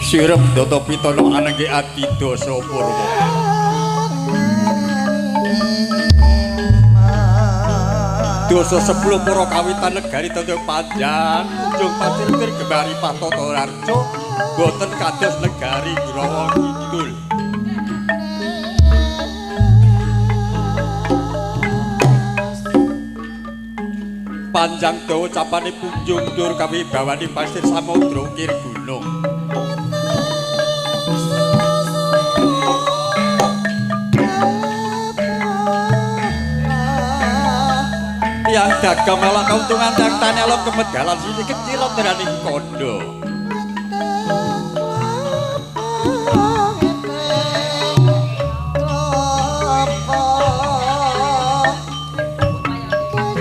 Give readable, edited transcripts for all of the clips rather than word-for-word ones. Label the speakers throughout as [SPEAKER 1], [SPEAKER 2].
[SPEAKER 1] Sirep Data Pitana anengge Adidasa Purwa. Dasa 10 para kawitan negari Tanjung Panjang, Ujung Pasir Tir Gemari Patata Harja, boten kados negari Growong Kidul. Panjang dawa capane punjung dur kawibawani pasir samudra ukir gunung. Tiang dagang malah keuntungan tiang tani alok kemegalan sini kecil berani kondo.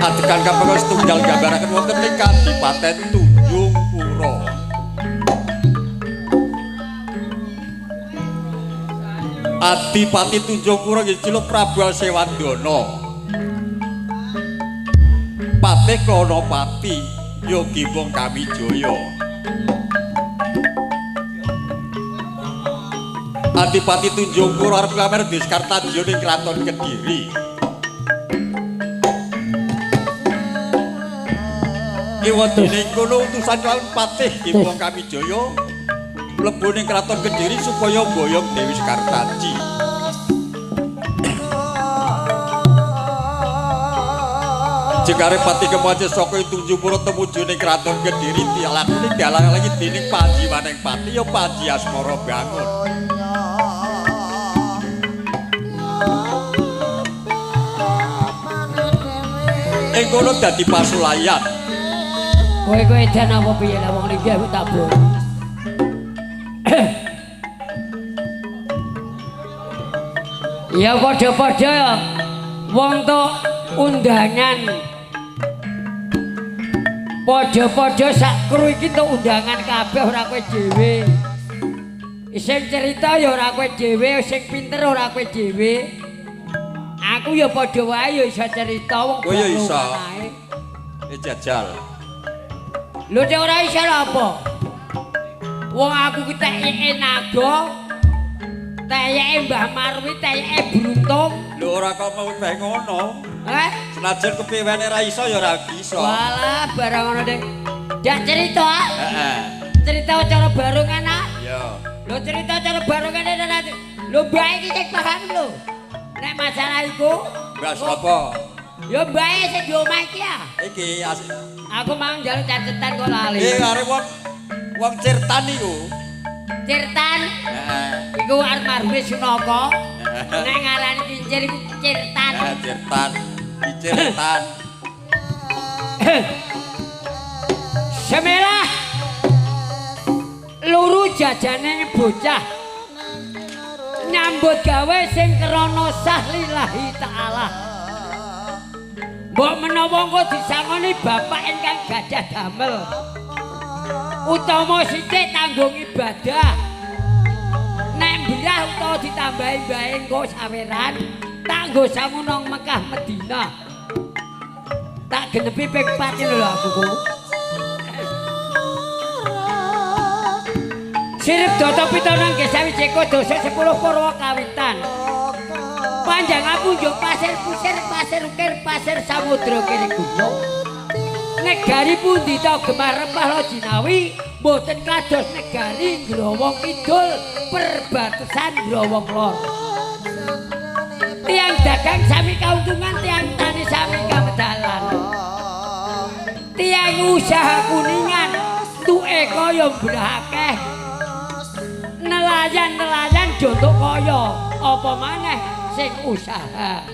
[SPEAKER 1] Adegan kapengker setunggal gambaraken wonten ing Kadipaten Tunjungpura. Adipati Tunjungpura nggih Ciluk Prabu Sewandana. Patih Klonopati Yogi Wong Kamijaya. Adipati Tunjungpura arep nglamer Diskartajiya ning Kraton Kediri. Kiwadene kono utusan lawan Patih Ki Wong Kamijaya mlebu ning Kraton Kediri supaya mboyong Dewi Sekartaji. Jekare Patih Kemaja saka Tunjungpura tumuju ning Kraton Kediri dilakoni dialang-alangi dening Panji Waneng Pati ya Panji Asmara Bangun. Ing kono dadi pasulayan.
[SPEAKER 2] Kowe kowe edan apa piye lah wong linggih aku tabung. Ya padha-padha wong tok undangan. Padha-padha sak kru iki tok undangan kabeh ora kowe dhewe. Sing cerita ya ora kowe dhewe, sing pinter ora kowe dhewe. Aku ya padha wae ya iso cerita wong.
[SPEAKER 1] Kowe ya iso. Jajal.
[SPEAKER 2] Lho nek ora iso lho apa? Wong aku ki teyeke naga, teyeke Mbah Marwi, teyeke Bruntung.
[SPEAKER 1] Lho ora kok mau bae ngono.
[SPEAKER 2] Eh?
[SPEAKER 1] Senajan kepiwene ora iso ya ora bisa.
[SPEAKER 2] Walah barang ngono dek. Dak cerita.
[SPEAKER 1] Heeh.
[SPEAKER 2] Cerita cara barongan ah.
[SPEAKER 1] Iya.
[SPEAKER 2] Lho cerita cara barongan nanti. Lho mbah iki sing paham lho. Nek masalah iku,
[SPEAKER 1] mbah sapa?
[SPEAKER 2] Ya mbahe sing di omah iki ya.
[SPEAKER 1] Iki asik.
[SPEAKER 2] Aku mau njaluk catetan kok lali.
[SPEAKER 1] Arep wong Cirtan iku.
[SPEAKER 2] Cirtan?
[SPEAKER 1] Heeh.
[SPEAKER 2] Iku arep marbe Sunaka. Nek ngarani kincir iku Cirtan.
[SPEAKER 1] Heeh, Cirtan. Cirtan.
[SPEAKER 2] Semelah. Luru jajane bocah. Nyambut gawe sing krana sah lillahi ta'ala. Mbok menawa engko disangoni bapak ingkang gadah damel. Utama sithik tanggung ibadah. Nek mbrah utawa ditambahi bae engko saweran, tak nggo sangu nang Mekah Madinah. Tak genepi ping 4 lho aku ku. Sirip Data Pitana nggih sawijeka dasa 10 Purwa kawitan. Panjang apunjung pasir pusir pasir ukir pasir samudra kiri gunung. Negari pundi ta gemah rempah lo jinawi mboten kados negari Growong Kidul perbatasan Growong Lor. Tiang dagang sami kauntungan, tiang tani sami kamedalan. Tiang usaha kuningan tuke kaya mbrah akeh. Nelayan-nelayan jontok kaya apa maneh sing usaha.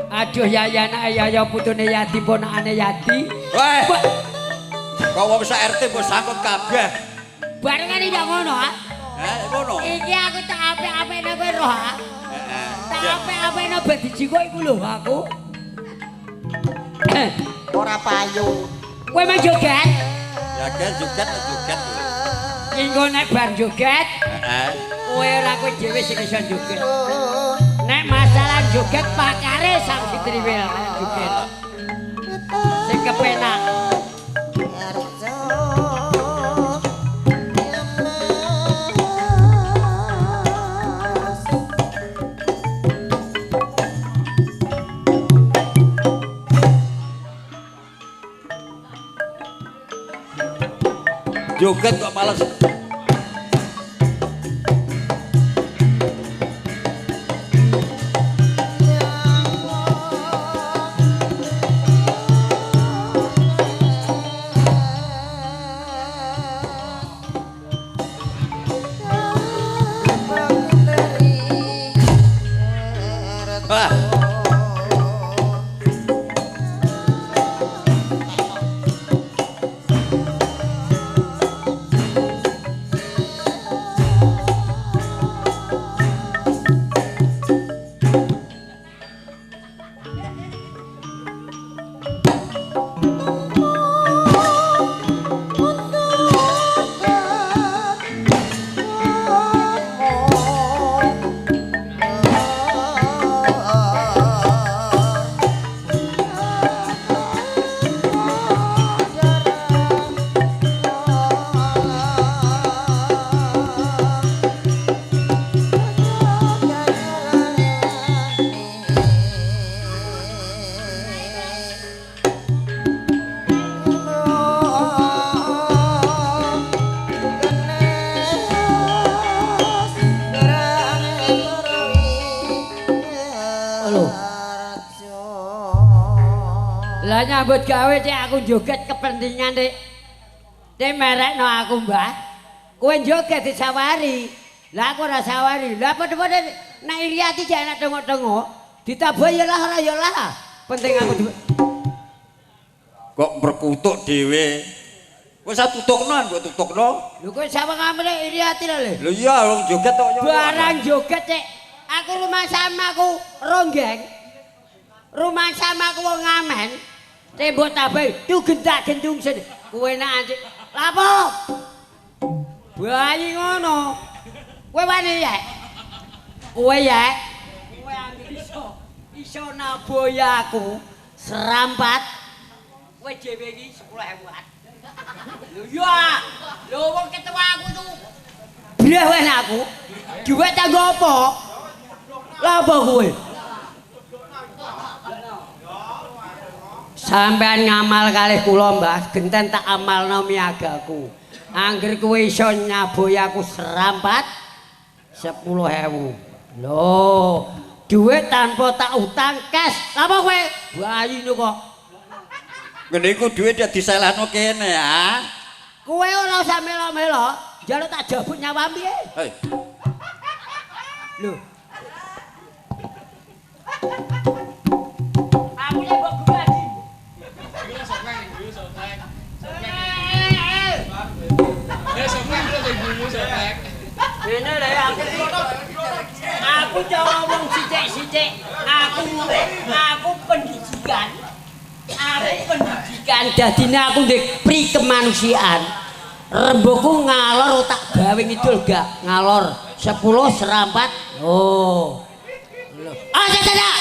[SPEAKER 2] Aduh yaya anake yaya putune Yadi ponakane Yadi.
[SPEAKER 1] Weh. Kok wong sak RT mbok sangkut kabeh.
[SPEAKER 2] Barengane ya ngono, ah.
[SPEAKER 1] Heh, ngono.
[SPEAKER 2] Iki aku tak apik-apikne kowe roh, ah.
[SPEAKER 1] Heeh.
[SPEAKER 2] Tak apik-apikne ben dijikuk iku lho aku.
[SPEAKER 3] Ora payu.
[SPEAKER 2] Kowe mah joget?
[SPEAKER 1] Ya kan joget joget.
[SPEAKER 2] Engko nek bar joget,
[SPEAKER 1] heeh.
[SPEAKER 2] Kowe ora kowe dhewe sing iso joget. Nek masalah joget pakare Sang Sitriwil joget. Sing kepenak.
[SPEAKER 1] Joget kok males. Wah.
[SPEAKER 2] Lah nyambut gawe cek aku joget kepentingan nek. Nek merekno aku, Mbah. Kowe joget disawari. Lah aku ora sawari. Lah padha-padha nek iri ati cek enak tengok-tengok. Ditabah ya lah ora ya lah. Penting aku
[SPEAKER 1] kok berkutuk dhewe. Wis tutukno mbok tutukno.
[SPEAKER 2] Lho kowe sawang amene iri ati lho.
[SPEAKER 1] Lho iya wong joget kok.
[SPEAKER 2] Barang joget cek aku rumah sama aku ronggeng. Rumah sama aku wong ngamen. Tembok tabai tu gentak gentung sen. Kowe nak anjing. Lapo? Bayi ngono. Kowe wani ya? Kowe ya? Kowe anggere iso naboya aku serampat. Kowe dhewe iki 10.000. Lho iya. Lho wong ketua aku tuh. Breh aku. Duit kanggo apa? Lha apa kowe? Sampean ngamal kalih kula, Mbah, genten tak amalno miagaku. Angger kowe iso nyaboy aku serampat 10.000. Lho, duit tanpa tak utang cash. Lha apa kowe? Bayi kok.
[SPEAKER 1] Ngene iku duit ya diselehno kene, ah.
[SPEAKER 2] Kowe ora usah melo-melo, njaluk tak jabut nyawa piye?
[SPEAKER 1] Hei.
[SPEAKER 2] Lho. Aku nek mbok gulaji. Ngene lho aku. Aku cara wong sithik-sithik, aku pendidikan. Aku pendidikan dadine aku ndek pri kemanusiaan. Rembugku ngalor otak gawe ngidul gak ngalor 10 serampat. Oh. Lho. Ah, cak.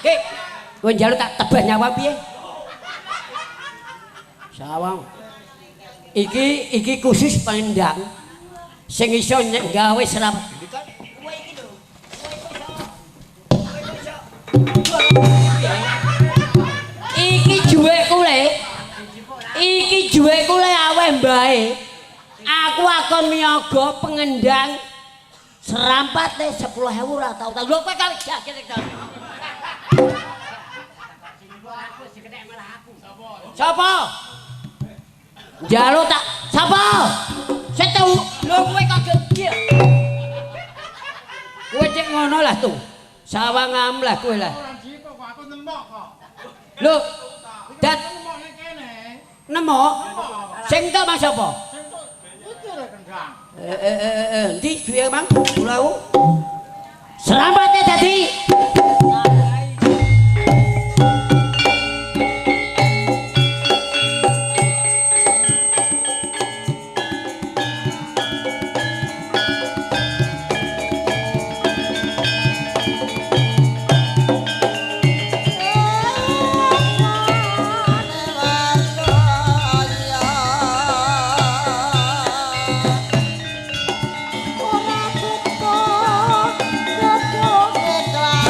[SPEAKER 2] Ki, kowe njaluk tak tebah nyawa piye? Sawang. Iki khusus pendang sing iso gawe serampat. Kowe iki lho. Iki juwekku le. Iki juwekku le aweh mbae. Aku akon miyaga pengendang serampate 10.000 ora tau. Lho kowe kali jaget to. Sapa? Njaluk tak sapa? Setu. Lho kowe kok gede. Kowe cek ngono lah tuh. Sawangam lah kowe lah.
[SPEAKER 4] Aku nemok kok.
[SPEAKER 2] Lho, dat nemok. Sing tok Mas sapa?
[SPEAKER 4] Sing tok iki lho kendang.
[SPEAKER 2] Endi duwe Mang? 10.000. Selamat dadi.
[SPEAKER 3] Ora buta gedhe kelas.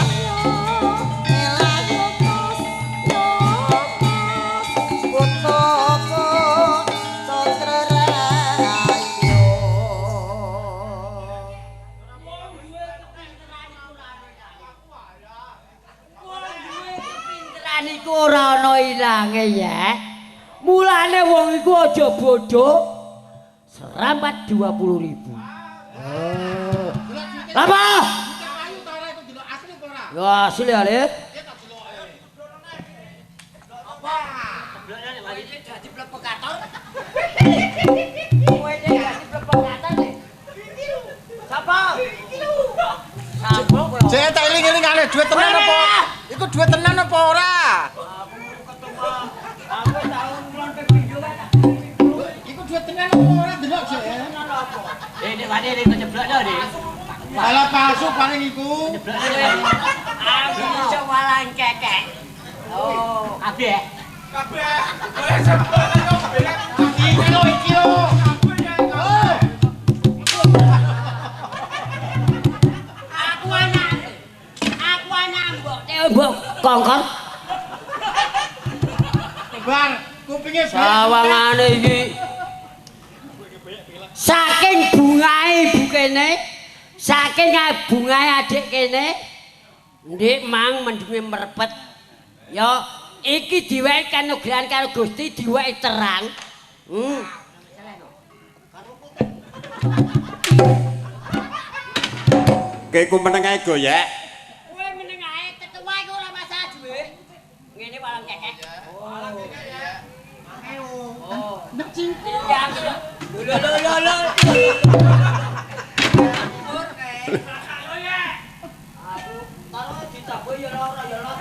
[SPEAKER 2] walange ya. Mulane wong iku aja bodho. Serampat 20.000. Oh. Apa?
[SPEAKER 4] Ayu ta ora iku delok asli apa ora?
[SPEAKER 2] Ya asli ale.
[SPEAKER 4] Apa?
[SPEAKER 2] Deblokane iki dadi plepekator. Kowe iki dadi plepekator. Sapa? Sapa kowe?
[SPEAKER 4] Jek tak eling-elingane duit tenan apa? Iku duit tenan apa ora?
[SPEAKER 2] Aku tau ngulon ping pindho kae tak.
[SPEAKER 4] Iku duit tenan apa ora delok jek.
[SPEAKER 2] Nek wani nek nyeblokno, Dik.
[SPEAKER 4] Malah palsu paling iku.
[SPEAKER 2] Aku iso walang kekek. Oh, kabeh.
[SPEAKER 4] Kabeh. Oleh sebab iki lho iki lho.
[SPEAKER 2] Aku anak. Aku anak mbok mbok kongkon.
[SPEAKER 4] Bar, kupinge
[SPEAKER 2] sawangane iki. Saking bungae ibu kene, saking bungae adik kene, ndik mang mendunge merpet. Ya, iki diwehi kanugrahan karo Gusti diwehi terang.
[SPEAKER 1] Kowe iku meneng ae goyek.
[SPEAKER 2] Kowe meneng ae tetuwa iku ora masalah duwe. Ngene walang kekek.
[SPEAKER 4] Walang kekek ya.
[SPEAKER 2] Oh.
[SPEAKER 4] Nek cingkir.
[SPEAKER 2] Lho lho lho lho. Aku taruh ditabuh ya ora ya ora.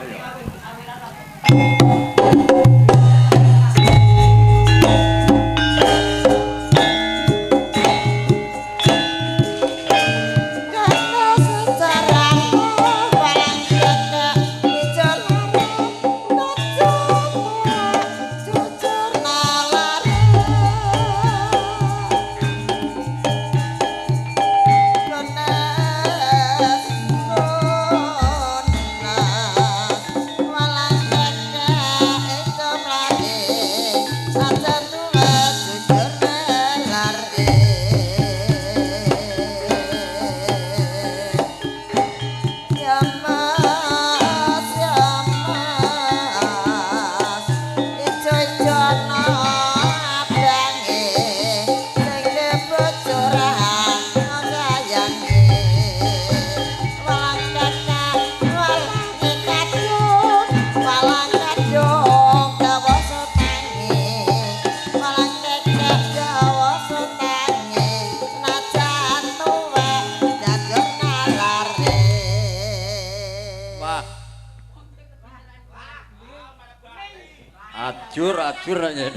[SPEAKER 1] Ajur ajur aja.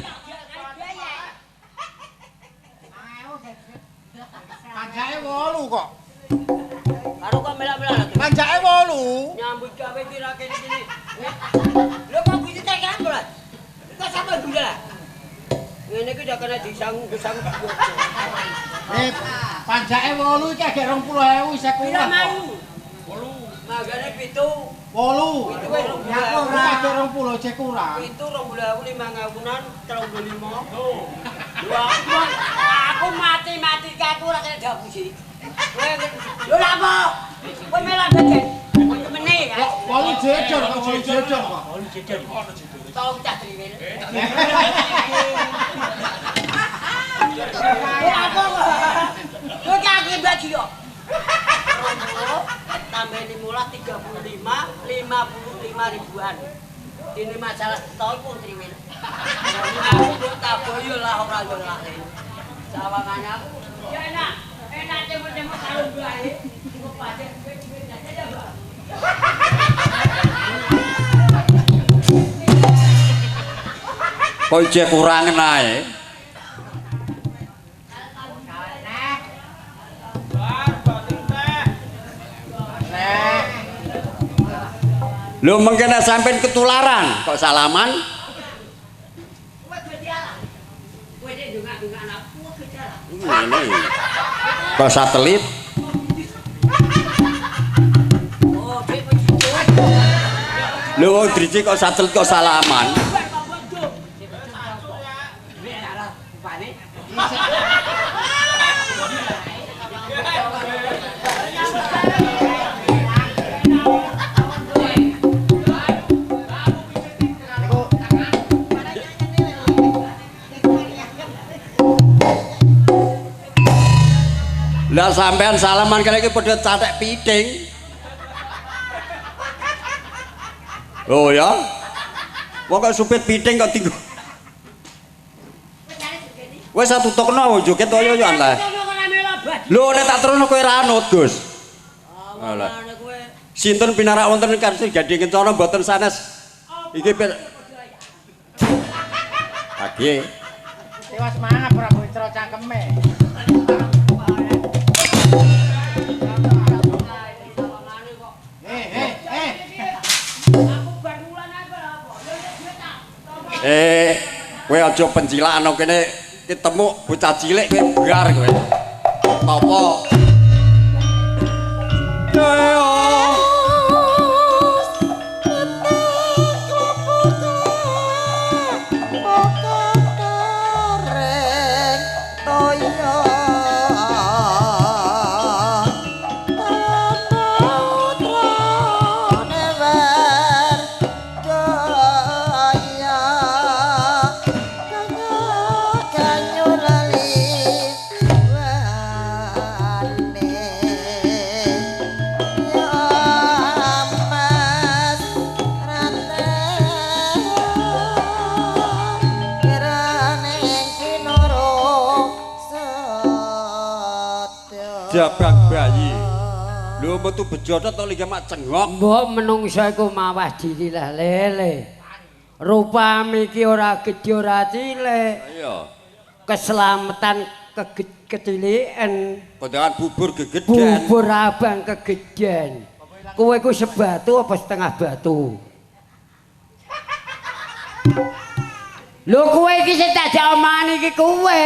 [SPEAKER 4] Panjake 8 kok.
[SPEAKER 2] Karo kok melak-melak lagi.
[SPEAKER 4] Panjake 8.
[SPEAKER 2] Nyambut gawe kira kene kene. Lho kok guyu tekan ora? Kok sampe guyu lah. Ngene iki dak kena disang-disang.
[SPEAKER 4] Panjake 8 iki agek 20.000 isih
[SPEAKER 2] Pira
[SPEAKER 4] kurang.
[SPEAKER 2] mau? 8. Magane 7.
[SPEAKER 4] 8.
[SPEAKER 2] Pitu wis
[SPEAKER 4] Ya ora agek 20 isih kurang.
[SPEAKER 2] 7 20.000 5.000-an 35. Lho aku mati-mati aku ora kena dihapusi. Kowe lho lha apa? Kowe melak bagian. Kowe meneh ya.
[SPEAKER 4] 8 jejer kok 8 jejer kok.
[SPEAKER 2] 8 jejer. Tolong cah triwil. Lho apa? Kowe ki aku bagi yo. 20 tambah 15 35 55 ribuan. Ini masalah setahun pun triwil. Aku mbok tabuh yo lah ora yo lah. Sawangane aku ya enak. Enak temu-temu karo mbae. Cukup pajak duit-duit aja ya, Mbak.
[SPEAKER 1] Kok isih kurangen ae. Lho mengke nek sampean ketularan kok salaman?
[SPEAKER 2] Kowe gede ala. Kowe nek ndongak-ndongak anakku gede ala.
[SPEAKER 1] Ngene. Kok satelit?
[SPEAKER 2] Oh, dek kowe.
[SPEAKER 1] Lho wong driji kok satelit kok salaman? Lah sampean salaman kene iki padha cathek piting. Oh ya. Wong kok supit piting kok tinggo. Wis tutukno joget to yo yo lah. Lho nek tak terusno kowe ra anut, Gus. Alah. Sinten pinarak wonten Karsi Gading Kencana mboten sanes. Iki Age.
[SPEAKER 4] Dewa semangat ora bocor cangkeme.
[SPEAKER 1] Kowe aja pencilakan kene ketemu bocah cilik kowe bar kowe. Apa? Jabang bayi. Lho metu bejotot to linggih mak cengok.
[SPEAKER 2] Mbok menungsa iku mawah diri lah lele. Rupane iki ora gedhe ora cilik.
[SPEAKER 1] Iya.
[SPEAKER 2] Keselamatan kecilikan.
[SPEAKER 1] Kondangan bubur gegeden.
[SPEAKER 2] Bubur abang kegeden. Kowe iku sebatu apa setengah batu? Lho kowe iki sing tak jak omongan iki kowe.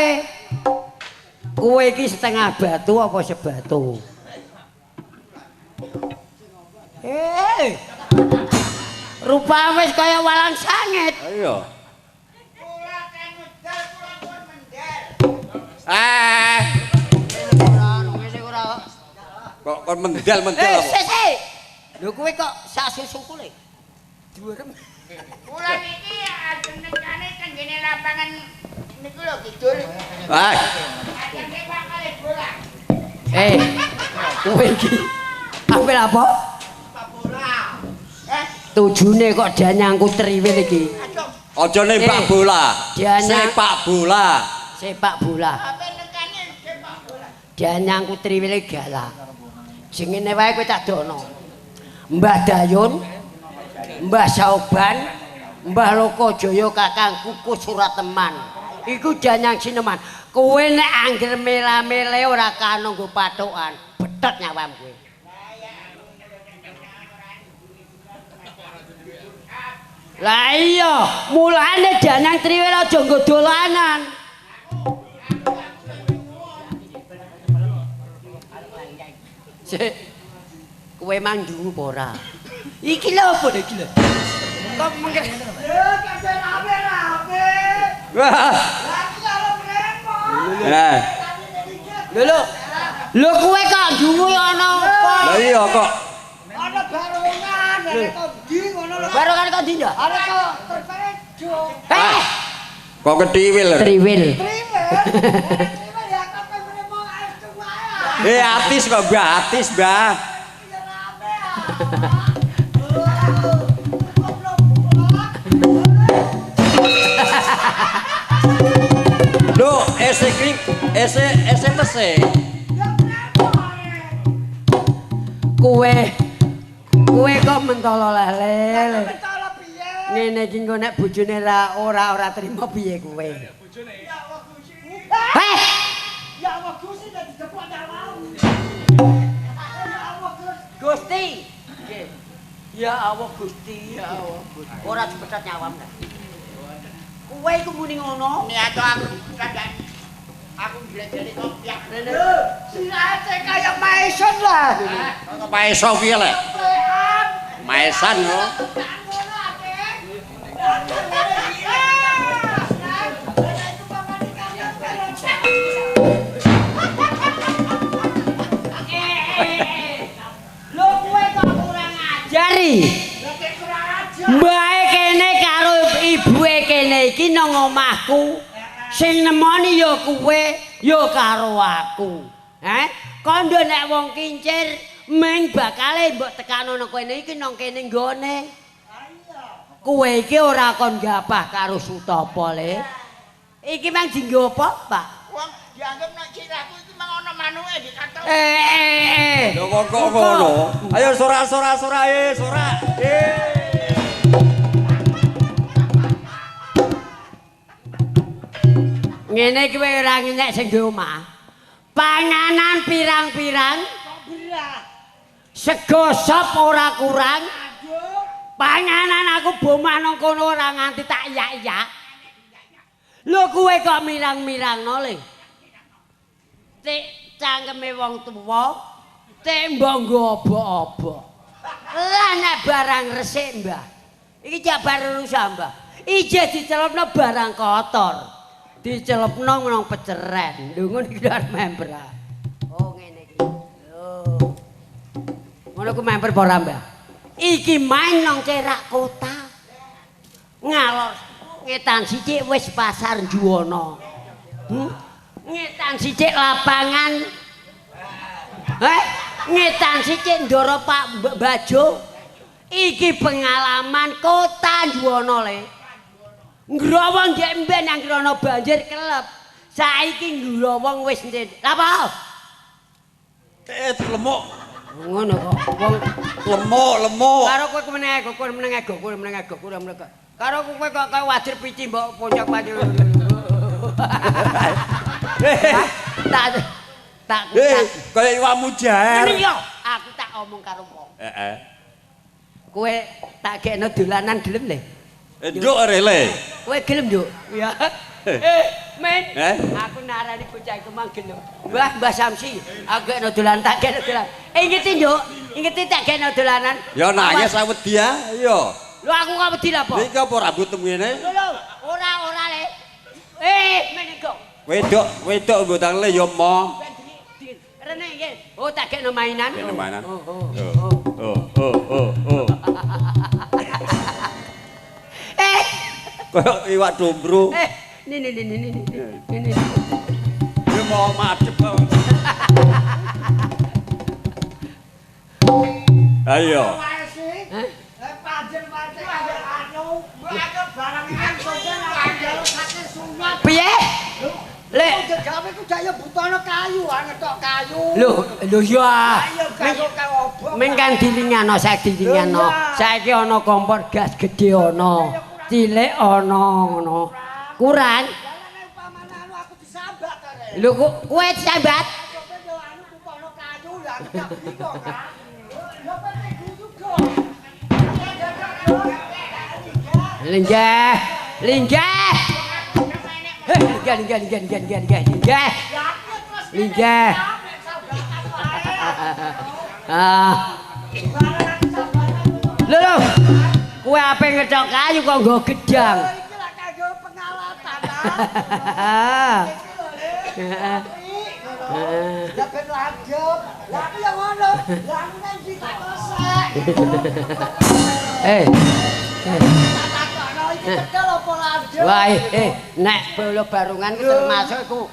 [SPEAKER 2] Kowe iki setengah batu apa sebatu? Rupa wis kaya walang sangit.
[SPEAKER 1] Iya.
[SPEAKER 4] Kula kan medal kula pun mendel.
[SPEAKER 1] Kok kon mendel-mendel apa?
[SPEAKER 2] Sik. Lho kowe kok sak susuku le? Dhuwurem.
[SPEAKER 4] Kula niki ajeng nekane teng ngene lapangan niku lho kidul.
[SPEAKER 1] Ah.
[SPEAKER 4] Ajeng sepak kalih bola.
[SPEAKER 2] Kowe iki apel apa?
[SPEAKER 4] Sepak bola.
[SPEAKER 2] Tujune kok danyangku triwil iki.
[SPEAKER 1] Aja nembak bola. Sepak bola.
[SPEAKER 2] Sepak bola.
[SPEAKER 4] Ape nekane sepak bola.
[SPEAKER 2] Danyangku triwil galak. Sing ngene wae kowe tak dono. Mbah Dayun, Mbah Sauban, Mbah Lokajaya kakangku Surateman. Iku danyang sineman. Kowe nek angger mela-mele ora kano nggo pathokan, betot nyawam kowe. Lah iya, mulane danyang triwil aja nggo dolanan. Sik. Kowe mang ndungu apa ora? Iki lho apa iki lho? Kok mengker.
[SPEAKER 4] Lho, kabeh rame-rame.
[SPEAKER 1] Wah.
[SPEAKER 4] Lah iki lho mremo.
[SPEAKER 1] Lah.
[SPEAKER 2] Lho lho. Lho kowe kok ndungu ana apa?
[SPEAKER 1] Lah iya kok.
[SPEAKER 4] Ana barongan, arek kok ndi ngono lho.
[SPEAKER 2] Barongan kok ndi ya?
[SPEAKER 4] Arek kok terpejo.
[SPEAKER 2] Eh.
[SPEAKER 1] Kok ketiwil.
[SPEAKER 2] Triwil.
[SPEAKER 4] Triwil. Triwil ya kabeh mremo estu wae.
[SPEAKER 1] Atis kok Mbah, atis Mbah. Lho, ese kri, ese ese pese.
[SPEAKER 2] Kowe kowe kok mentolo lele.
[SPEAKER 4] Mentolo piye?
[SPEAKER 2] Ngene iki engko nek bojone ora trimo piye kowe?
[SPEAKER 4] Bojone. Ya Allah Gusti.
[SPEAKER 2] Heh.
[SPEAKER 4] Ya Allah Gusti dadi jepok nyawau. Ya Allah
[SPEAKER 2] Gusti. Nggih. Ya Allah Gusti, ya Allah Gusti. Ora cepet nyawam ta. Kowe iku muni ngono?
[SPEAKER 4] Niat aku kandhane. Aku glejeli kok piak. Lho, sirahe kaya maeson lah.
[SPEAKER 1] Kok maeso piye le? Maesan yo.
[SPEAKER 2] Lho kowe kok kurang ajari. Mbae kene karo ibuke kene iki nang omahku. Sing nemoni ya kowe, ya karo aku. Heh, Kondo nek wong kincir meng bakale mbok tekano nang kene iki nang kene nggone. Kowe iki ora kon gapah karo Sutapa le. Iki mang dinggo apa, Pak?
[SPEAKER 4] Wong dianggep nek sirahku iki mang ana manuke di kantong.
[SPEAKER 1] Lho kok ngono? Ayo sorak-sorak sorak sorak.
[SPEAKER 2] Ngene iki ora ngenyek sing di omah. Panganan pirang-pirang, sego sop ora kurang. Panganan aku bomah nang kono ora nganti tak iyak-iyak. Lho kowe kok mirang-mirangno le. Tik cangkeme wong tuwa, tik mbok nggo obok-obok. Lah nek barang resik, Mbah. Iki jak bar rusak, Mbah. Ije dicelupno barang kotor. Dicelupno nang peceren. Lho ngono iki arep member. Oh ngene iki. Lho. Ngono ku member apa ora, Mbah? Iki main nang cerak kota. Ngalor ngetan sithik wis pasar Juwana. Ngetan sithik lapangan. Ngetan sithik Ndara Pak Bajo. Iki pengalaman kota Juwana le. Ngrowong ndek mben nang ana banjir kelep. Saiki ngrowong wis ndek. Lha apa?
[SPEAKER 1] Lemuk.
[SPEAKER 2] Ngono kok wong
[SPEAKER 1] lemuk.
[SPEAKER 2] Karo kowe meneng ego, kowe meneng ego, kowe meneng ego, kowe meneng. Karo kowe kok kaya wajir pici mbok pocok pacul. Tak tak
[SPEAKER 1] kaya iwak mujair.
[SPEAKER 2] Iya, aku tak omong karo wong.
[SPEAKER 1] Heeh.
[SPEAKER 2] Kowe tak gekno dolanan gelem le?
[SPEAKER 1] Nduk rele.
[SPEAKER 2] Kowe gelem, Nduk? Iya. Men, aku narani bocah iku mang gelem. Mbah, Mbah Samsi, aku gekno dolan, tak gekno dolan. Ingeti, Nduk. Ingeti tak gekno dolanan.
[SPEAKER 1] Ya nangis aku wedi ya. Iya.
[SPEAKER 2] Lho aku kok wedi lha apa?
[SPEAKER 1] Iki apa rambutmu ngene?
[SPEAKER 2] Lho lho, ora ora le. Men iku.
[SPEAKER 1] Wedok, wedok mbok le ya mo.
[SPEAKER 2] Rene iki. Oh, tak gekno mainan.
[SPEAKER 1] Gekno mainan.
[SPEAKER 2] Oh, oh.
[SPEAKER 1] Oh, oh, oh, oh. Kayak iwak dombro.
[SPEAKER 2] Ini ini ini ini.
[SPEAKER 1] Dia mau madep. Ayo.
[SPEAKER 2] Piye? Lek
[SPEAKER 4] gawe ku jaya butono kayu, ngetok kayu.
[SPEAKER 2] Lho, lho ya. Meng kan dilingano, saiki dilingano. Saiki ana kompor gas gedhe ana. Cilik ana ngono. Kurang. Lho kok kowe disambat? Linggah, linggah. Linggah, linggah, linggah, linggah, linggah, linggah. Linggah. Ah. Lho lho. Kowe ape ngethok kayu kok nggo gedang?
[SPEAKER 4] Iki lak kanggo pengalatan ta. Heeh. Ya ben landhep. Lah aku ya ngono. Lah aku nang ndi tak resek. Tak takokno iki cedhel apa landhep?
[SPEAKER 2] Wah, nek bolo barungan ku termasuk iku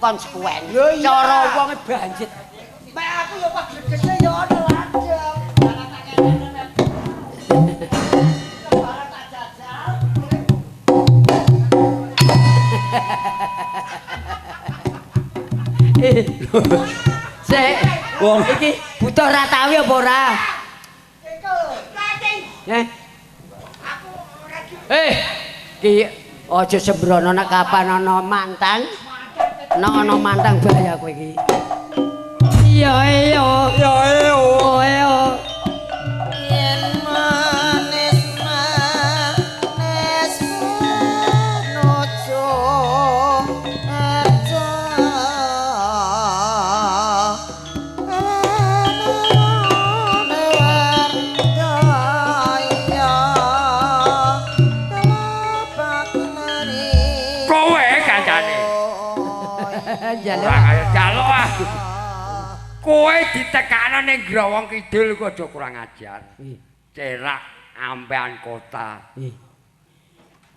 [SPEAKER 2] konsekuen. Cara wong banjit.
[SPEAKER 4] Mek aku ya pas gregese ya ono landhep.
[SPEAKER 2] Sik, wong iki butuh ra tawi apa ora? Iki aja sembrono nek kapan ana mantang. Nek ana mantang bahaya kowe iki. Iya iya.
[SPEAKER 1] Iya iya.
[SPEAKER 2] Oh iya.
[SPEAKER 3] Yen manis manis menuju aja
[SPEAKER 5] Kowe kancane.
[SPEAKER 2] Jaluk.
[SPEAKER 5] Ora jaluk ah. Kowe ditekakno ning Growong Kidul ku aja kurang ajar. Cerak ampean kota.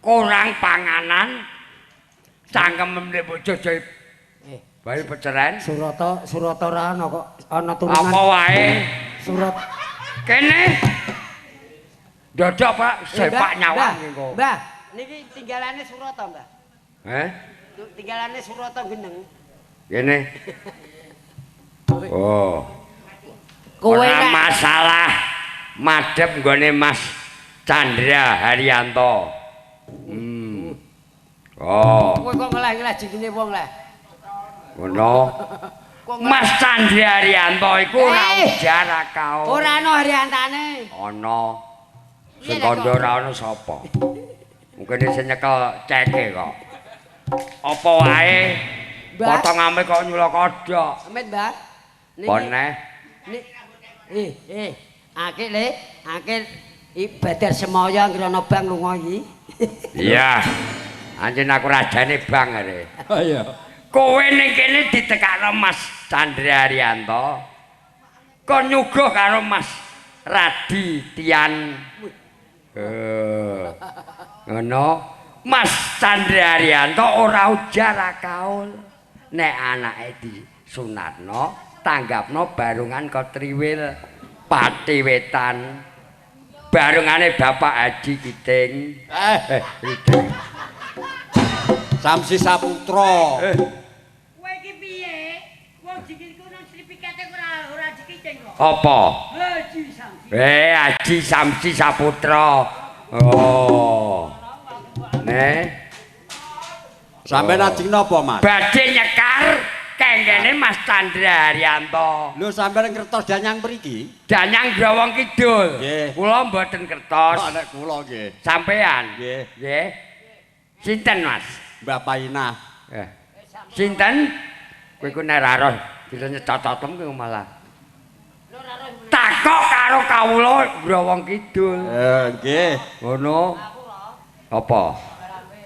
[SPEAKER 5] Kurang panganan. Cangkem nek mbok jojohi. Bayu peceren.
[SPEAKER 2] Surata Surata ora ana kok ana turunan.
[SPEAKER 5] Apa wae?
[SPEAKER 2] Surat
[SPEAKER 5] Kene. Dodok Pak, sepak nyawang engko.
[SPEAKER 2] Mbah, niki tinggalane Surata, Mbah.
[SPEAKER 5] Heh?
[SPEAKER 2] Tinggalane Surata geneng.
[SPEAKER 5] Kene. Oh.
[SPEAKER 2] Kowe
[SPEAKER 5] Ora masalah madhep nggone Mas Chandra Haryanto. Oh.
[SPEAKER 2] Kowe kok ngelah-ngelah jenenge wong lah.
[SPEAKER 5] Ngono. Mas Chandra Haryanto iku ora ujar akau.
[SPEAKER 2] Ora ana Haryantane.
[SPEAKER 5] Ana. Sing kandha ora ana sapa? Mungkin sing nyekel ceke kok. Apa wae potong ame kok nyula kodhok.
[SPEAKER 2] Amit, Mbah.
[SPEAKER 5] Poneh.
[SPEAKER 2] Akeh le, akeh ibadah semaya anggere ana bang lunga iki.
[SPEAKER 5] Iya. Anjen aku rajane bang are.
[SPEAKER 1] Oh iya.
[SPEAKER 5] Kowe ning kene ditekakno Mas Chandra Haryanto. Kon nyuguh karo Mas Radi Tian. Ngono. Mas Chandra Haryanto ora ujar akaul. Nek anake disunatno, tanggapno barungan Kotriwil Pati Wetan. Barungane Bapak Haji Kiting. Kiting.
[SPEAKER 1] Samsi Saputra.
[SPEAKER 2] Kowe iki piye? Wong jikilku nang sertifikate ora Haji Kiting kok.
[SPEAKER 5] Apa?
[SPEAKER 2] Haji Samsi.
[SPEAKER 5] Haji Samsi Saputra. Oh. Nek
[SPEAKER 1] sampeyan ajeng napa, Mas?
[SPEAKER 5] Badhe nyekar kengkene Mas Chandra Haryanto.
[SPEAKER 1] Lho sampeyan ngertos danyang mriki?
[SPEAKER 5] Danyang Growong Kidul.
[SPEAKER 1] Nggih.
[SPEAKER 5] Kula mboten ngertos.
[SPEAKER 1] Oh, nek kula nggih.
[SPEAKER 5] Sampeyan?
[SPEAKER 1] Nggih.
[SPEAKER 5] Nggih. Sinten, Mas?
[SPEAKER 1] Mbah Painah.
[SPEAKER 5] Sinten? Kowe iku nek ra roh bisa nyecocotem kowe malah. Takok karo kawula Growong Kidul.
[SPEAKER 1] Nggih.
[SPEAKER 5] Ngono. Apa?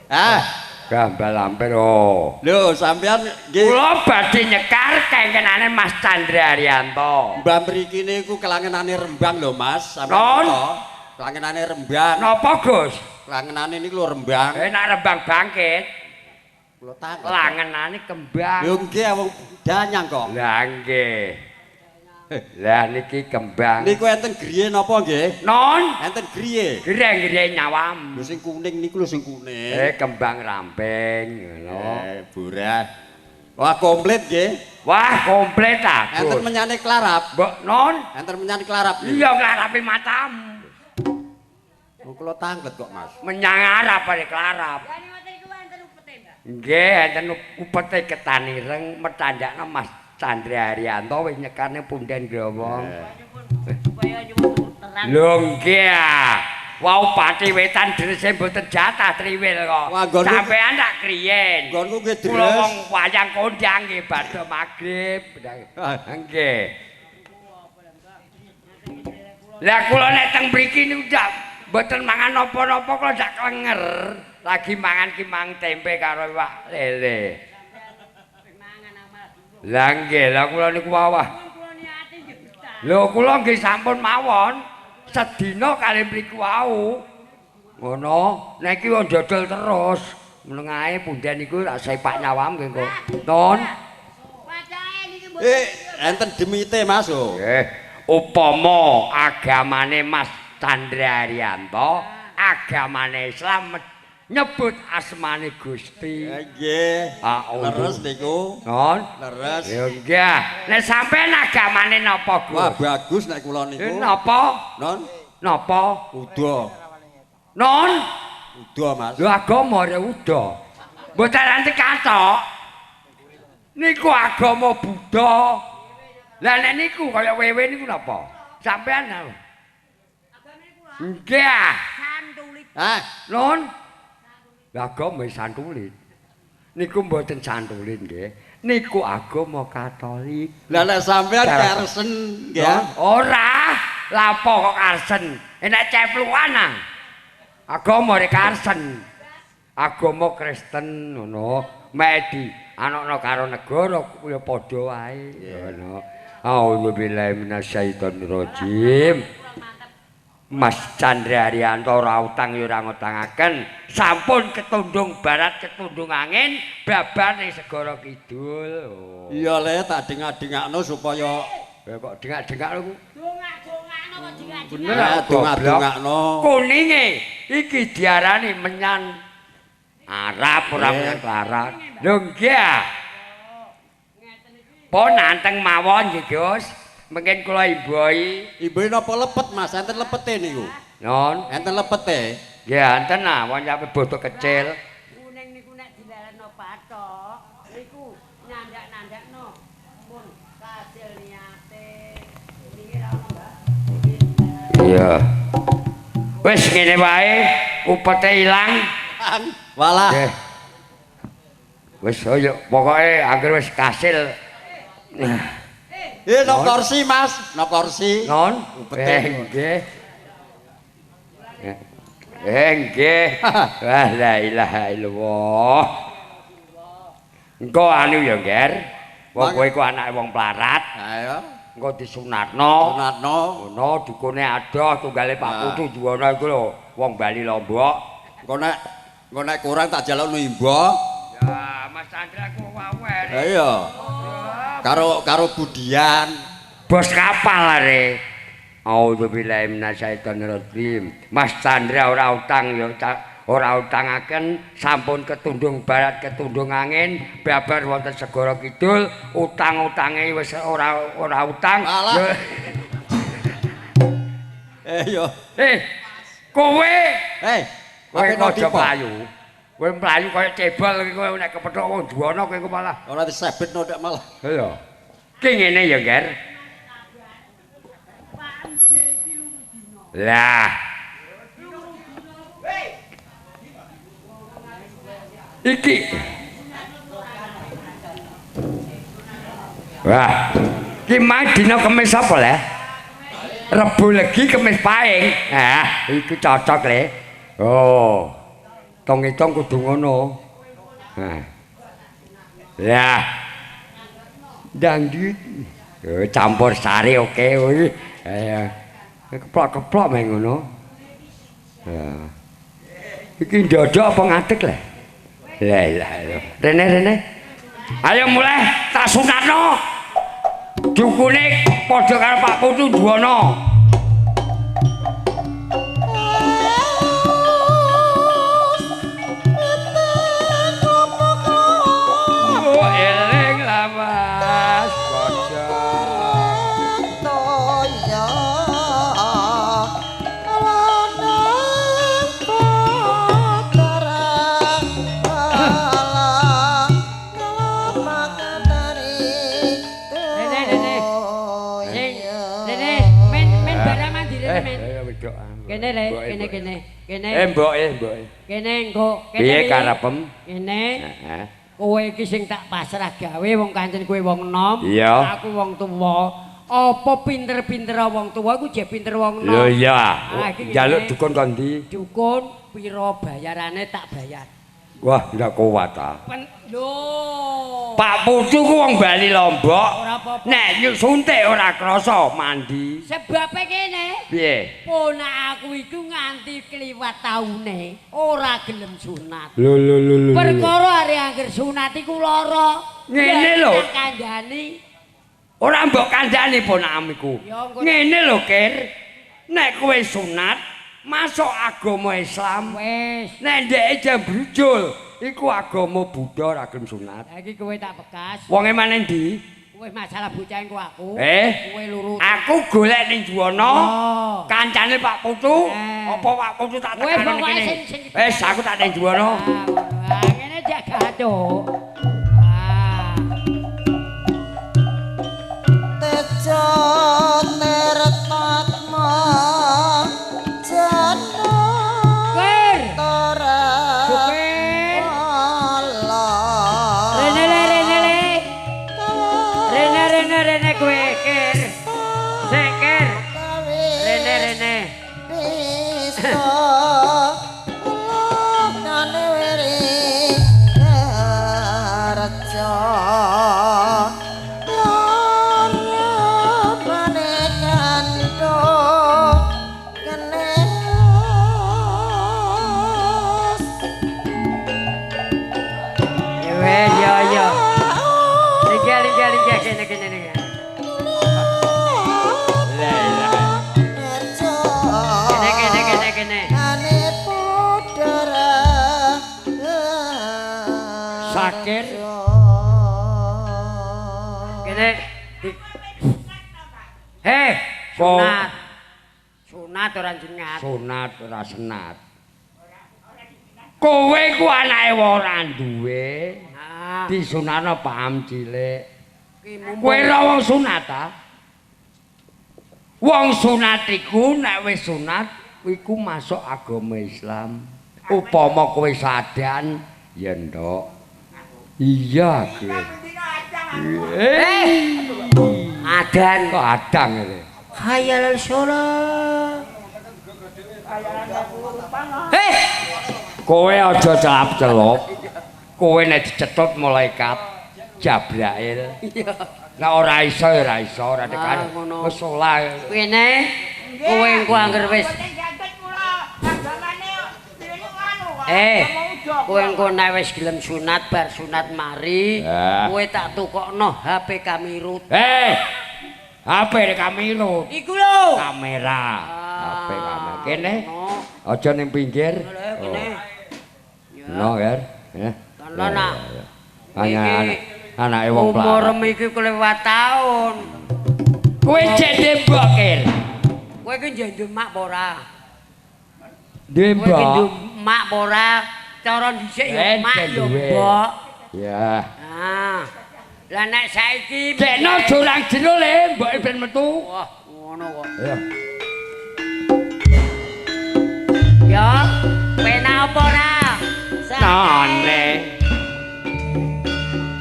[SPEAKER 1] Ah,
[SPEAKER 5] gambal lampir oh.
[SPEAKER 1] Lho sampeyan nggih.
[SPEAKER 5] Kula badhe nyekar kengkenane Mas Chandra Haryanto.
[SPEAKER 1] Mbah mriki niku kelangenane Rembang lho Mas, sampeyan kula. Kelangenane Rembang.
[SPEAKER 5] Napa, Gus?
[SPEAKER 1] Kelangenane niku lho Rembang.
[SPEAKER 5] Nek Rembang bangkit.
[SPEAKER 1] Kula tanglet.
[SPEAKER 5] Langenane kembang.
[SPEAKER 1] Lho nggih wong danyang kok.
[SPEAKER 5] Lah nggih. Lah niki kembang.
[SPEAKER 1] Niku enten griye napa nggih?
[SPEAKER 5] Non.
[SPEAKER 1] Enten griye.
[SPEAKER 5] Griye-griye nyawam.
[SPEAKER 1] Lho sing kuning niku lho sing kuning.
[SPEAKER 5] Kembang ramping ngono.
[SPEAKER 1] Burah. Wah komplit nggih.
[SPEAKER 5] Wah komplit ta.
[SPEAKER 1] Enten menyane klarap.
[SPEAKER 5] Mbok non.
[SPEAKER 1] Enten menyane klarap.
[SPEAKER 5] Iya klarape matamu.
[SPEAKER 1] Oh kula tanglet kok Mas.
[SPEAKER 5] Menyang Arab bare klarap.
[SPEAKER 2] Lah ngoten niku enten upete, Mbak.
[SPEAKER 5] Nggih enten upete ketan ireng metandakno Mas Chandra Haryanto wis nyekane punden Growong. Lho nggih. Wau Pati Wetan drese mboten jatah triwil kok. Sampean tak kriyen.
[SPEAKER 1] Nggonku nggih dres.
[SPEAKER 5] Kula wong wayang kondang nggih badhe magrib. Nggih. Lah kula nek teng mriki niku ndak mboten mangan napa-napa kula ndak klenger. Lagi mangan ki mang tempe karo iwak lele. Lah nggih, lah kula niku wawah. Lho kula nggih sampun mawon sedina kali mriku wau. Ngono, nek iki wong dodol terus. Meneng ae punden niku tak sepak nyawam nggih kok. Non.
[SPEAKER 1] Enten demite Mas lho.
[SPEAKER 5] Nggih. Upama agamane Mas Chandra Haryanto, agamane Islam nyebut asmane Gusti.
[SPEAKER 1] Nggih. Leres niku.
[SPEAKER 5] Non.
[SPEAKER 1] Leres.
[SPEAKER 5] Ya nggih. Nek sampean agamane napa, Gus?
[SPEAKER 1] Wah, bagus nek kula niku.
[SPEAKER 5] Napa?
[SPEAKER 1] Non.
[SPEAKER 5] Napa?
[SPEAKER 1] Uda.
[SPEAKER 5] Non.
[SPEAKER 1] Uda, Mas.
[SPEAKER 5] Lho agama re uda. Mboten anti kathok. Niku agama Buddha. Lah nek niku kaya wewe niku napa? Sampean napa? Nggih.
[SPEAKER 2] Santulit.
[SPEAKER 1] Ah,
[SPEAKER 5] non. Agama santulit. Niku mboten santulit nggih. Niku agama Katolik.
[SPEAKER 1] Lah nek sampean karsen nggih.
[SPEAKER 5] Ora, lapo kok karsen? Enak ceplukan ah. Agama rek karsen. Agama Kristen ngono. Mek di anokno karo negara ya padha wae ngono. A'udzubillahi minasyaitonirrajim. Mas Chandra Haryanto ora utang ya ora ngutangaken. Sampun ketundung barat ketundung angin babar ning segara kidul. Oh.
[SPEAKER 1] Iya le tak dengak-dengakno supaya
[SPEAKER 5] kok dengak-dengak lho ku.
[SPEAKER 2] Dongak-dongakno kok dengak-dengak.
[SPEAKER 5] Bener
[SPEAKER 1] dongak-dongakno.
[SPEAKER 5] Kuninge iki diarani menyan Arab ora menyan Larat. Lho nggih. Pun nanteng mawon nggih Gus. Mungkin kula imboi.
[SPEAKER 1] Imboi napa lepet Mas? Enten lepete niku.
[SPEAKER 5] Non,
[SPEAKER 1] enten lepete.
[SPEAKER 5] Nggih enten ah wong sampe boto kecil.
[SPEAKER 2] Kuning niku nek dilereno pathok niku nyandak-nandakno pun kasil niate. Niki ra ono, Mbak.
[SPEAKER 5] Iya. Wis ngene wae, upete ilang.
[SPEAKER 1] Walah.
[SPEAKER 5] Nggih. Wis ayo pokoke anggere wis kasil.
[SPEAKER 1] No kursi Mas, no kursi.
[SPEAKER 5] Non,
[SPEAKER 1] upete.
[SPEAKER 5] Nggih. Nggih. Wah la ilaha illallah. Engko anu ya, Nger. Wong kowe iku anake wong pelarat.
[SPEAKER 1] Ayo.
[SPEAKER 5] Engko disunatno.
[SPEAKER 1] Sunatno.
[SPEAKER 5] Ngono dukune adoh tunggale Pak Putu Juwana iku lho, wong Bali Lombok.
[SPEAKER 1] Engko nek kurang tak jalukno imbo.
[SPEAKER 5] Ya, Mas Chandra ku wawer.
[SPEAKER 1] Ha iya. Karo Budian.
[SPEAKER 5] Bos kapal are. Auzubillahi minasyaitonirrajim. Mas Chandra ora utang ya ora utangaken, sampun ketundung barat ketundung angin, babar wonten segara kidul, utang-utange wis ora utang.
[SPEAKER 1] Yo.
[SPEAKER 5] Kowe.
[SPEAKER 1] Kowe
[SPEAKER 5] aja mlayu. Kowe mlayu kaya cebol iki kowe nek kepethuk wong Juwana kowe malah
[SPEAKER 1] ora disebetno nek malah.
[SPEAKER 5] Iya. Ki ngene ya, Nger. Lah. Iki. Wah. Ki mang dina Kemis apa le? Rebo Legi Kemis Paing. Nah, iki cocok le. Oh. Tong-itong kudu ngono. Nah. Lah. Dangdut. Campur sari oke kuwi. Ayo. Keplok-keplok meh ngono. Lah. Iki ndodok apa ngadeg le? Lah lah. Rene. Ayo mulai tak sunatno. Dukune padha karo Pak Putu Juwana. Eling lawas padha.
[SPEAKER 3] Toya lanang patarang
[SPEAKER 2] Kene le, kene kene. Kene.
[SPEAKER 5] Mboke.
[SPEAKER 2] Kene engko.
[SPEAKER 5] Piye karepem?
[SPEAKER 2] Kene. Heeh. Kowe iki sing tak pasrah gawe wong kancen kowe wong enom, aku wong tuwa. Apa pinter-pinter wong tuwa iku jek pinter wong enom.
[SPEAKER 5] Lho iya. Njaluk dukun ko ndi?
[SPEAKER 2] Dukun pira bayarane tak bayar.
[SPEAKER 5] Wah, ndak kuat ta.
[SPEAKER 2] Lho.
[SPEAKER 5] Pak Putu ku wong Bali Lombok. Nek suntik ora krasa mandi.
[SPEAKER 2] Sebabe kene.
[SPEAKER 5] Piye?
[SPEAKER 2] Ponak aku iku nganti kliwat taune ora gelem sunat.
[SPEAKER 5] Lho lho lho.
[SPEAKER 2] Perkara arek angger sunat iku lara.
[SPEAKER 5] Ngene lho.
[SPEAKER 2] Kandhani.
[SPEAKER 5] Ora mbok kandhani ponakam iku. Ngene lho, Kir. Nek kowe sunat masuk agama Islam.
[SPEAKER 2] Wis.
[SPEAKER 5] Nek ndeke jam brujul iku agama Buddha ora gelem sunat.
[SPEAKER 2] Lah iki kowe tak bekas.
[SPEAKER 5] Wonge maneh ndi?
[SPEAKER 2] Wis masalah bocah engko aku.
[SPEAKER 5] Kowe
[SPEAKER 2] luru.
[SPEAKER 5] Aku golek ning Juwana.
[SPEAKER 2] Oh.
[SPEAKER 5] Kancane Pak Putu. Apa Pak Putu tak tekani kene? Wis aku tak ning Juwana.
[SPEAKER 2] Ah, ngene jaga cuk. Ah.
[SPEAKER 3] Tejo nertatma jana.
[SPEAKER 2] Rene kowe Kir. Sik Kir. Rene.
[SPEAKER 3] Bisa lokane wiri.
[SPEAKER 2] kene kene kene. Kene kene kene kene.
[SPEAKER 5] Sakir.
[SPEAKER 2] Kene. Heh, sunat. Sunat ora jengat.
[SPEAKER 5] Sunat ora senat. Kowe ku anake wong ora duwe. Disunatno paham cilik. Kowe ora wong sunat ta? Wong sunat iku nek wis sunat iku masuk agama Islam. Upama kowe sadan ya ndok. Iya kowe.
[SPEAKER 2] Adan
[SPEAKER 5] kok adang ngene.
[SPEAKER 2] Hayal sholat. Heh.
[SPEAKER 5] Kowe aja celap-celup. Kowe nek dicetut malaikat Jabrail.
[SPEAKER 2] Iya.
[SPEAKER 5] Nek ora iso ya ora iso, ora tekan. Wis salah.
[SPEAKER 2] Kene kowe engko angger wis kowe engko nek wis gelem sunat bar sunat mari, kowe tak tukokno HP Kamirut.
[SPEAKER 5] HP Kamirut.
[SPEAKER 2] Iku lho.
[SPEAKER 5] Kamera. HP kamera. Kene aja ning pinggir.
[SPEAKER 2] Kene.
[SPEAKER 5] No, Ger. Ya.
[SPEAKER 2] Ana.
[SPEAKER 5] Anake wong pelarat.
[SPEAKER 2] Umurem iki kelewat taun.
[SPEAKER 5] Kowe jek ndembok, Ker.
[SPEAKER 2] Kowe iki njek ndemak apa ora?
[SPEAKER 5] Ndembok.
[SPEAKER 2] Kowe iki ndemak apa ora? Cara dhisik ya mak ya mbok.
[SPEAKER 5] Ya.
[SPEAKER 2] Ah. Lah nek saiki
[SPEAKER 5] dekno jurang jero le, mboke ben metu.
[SPEAKER 2] Wah, ngono kok.
[SPEAKER 5] Ya.
[SPEAKER 2] Ya, penak apa ora?
[SPEAKER 5] Nane.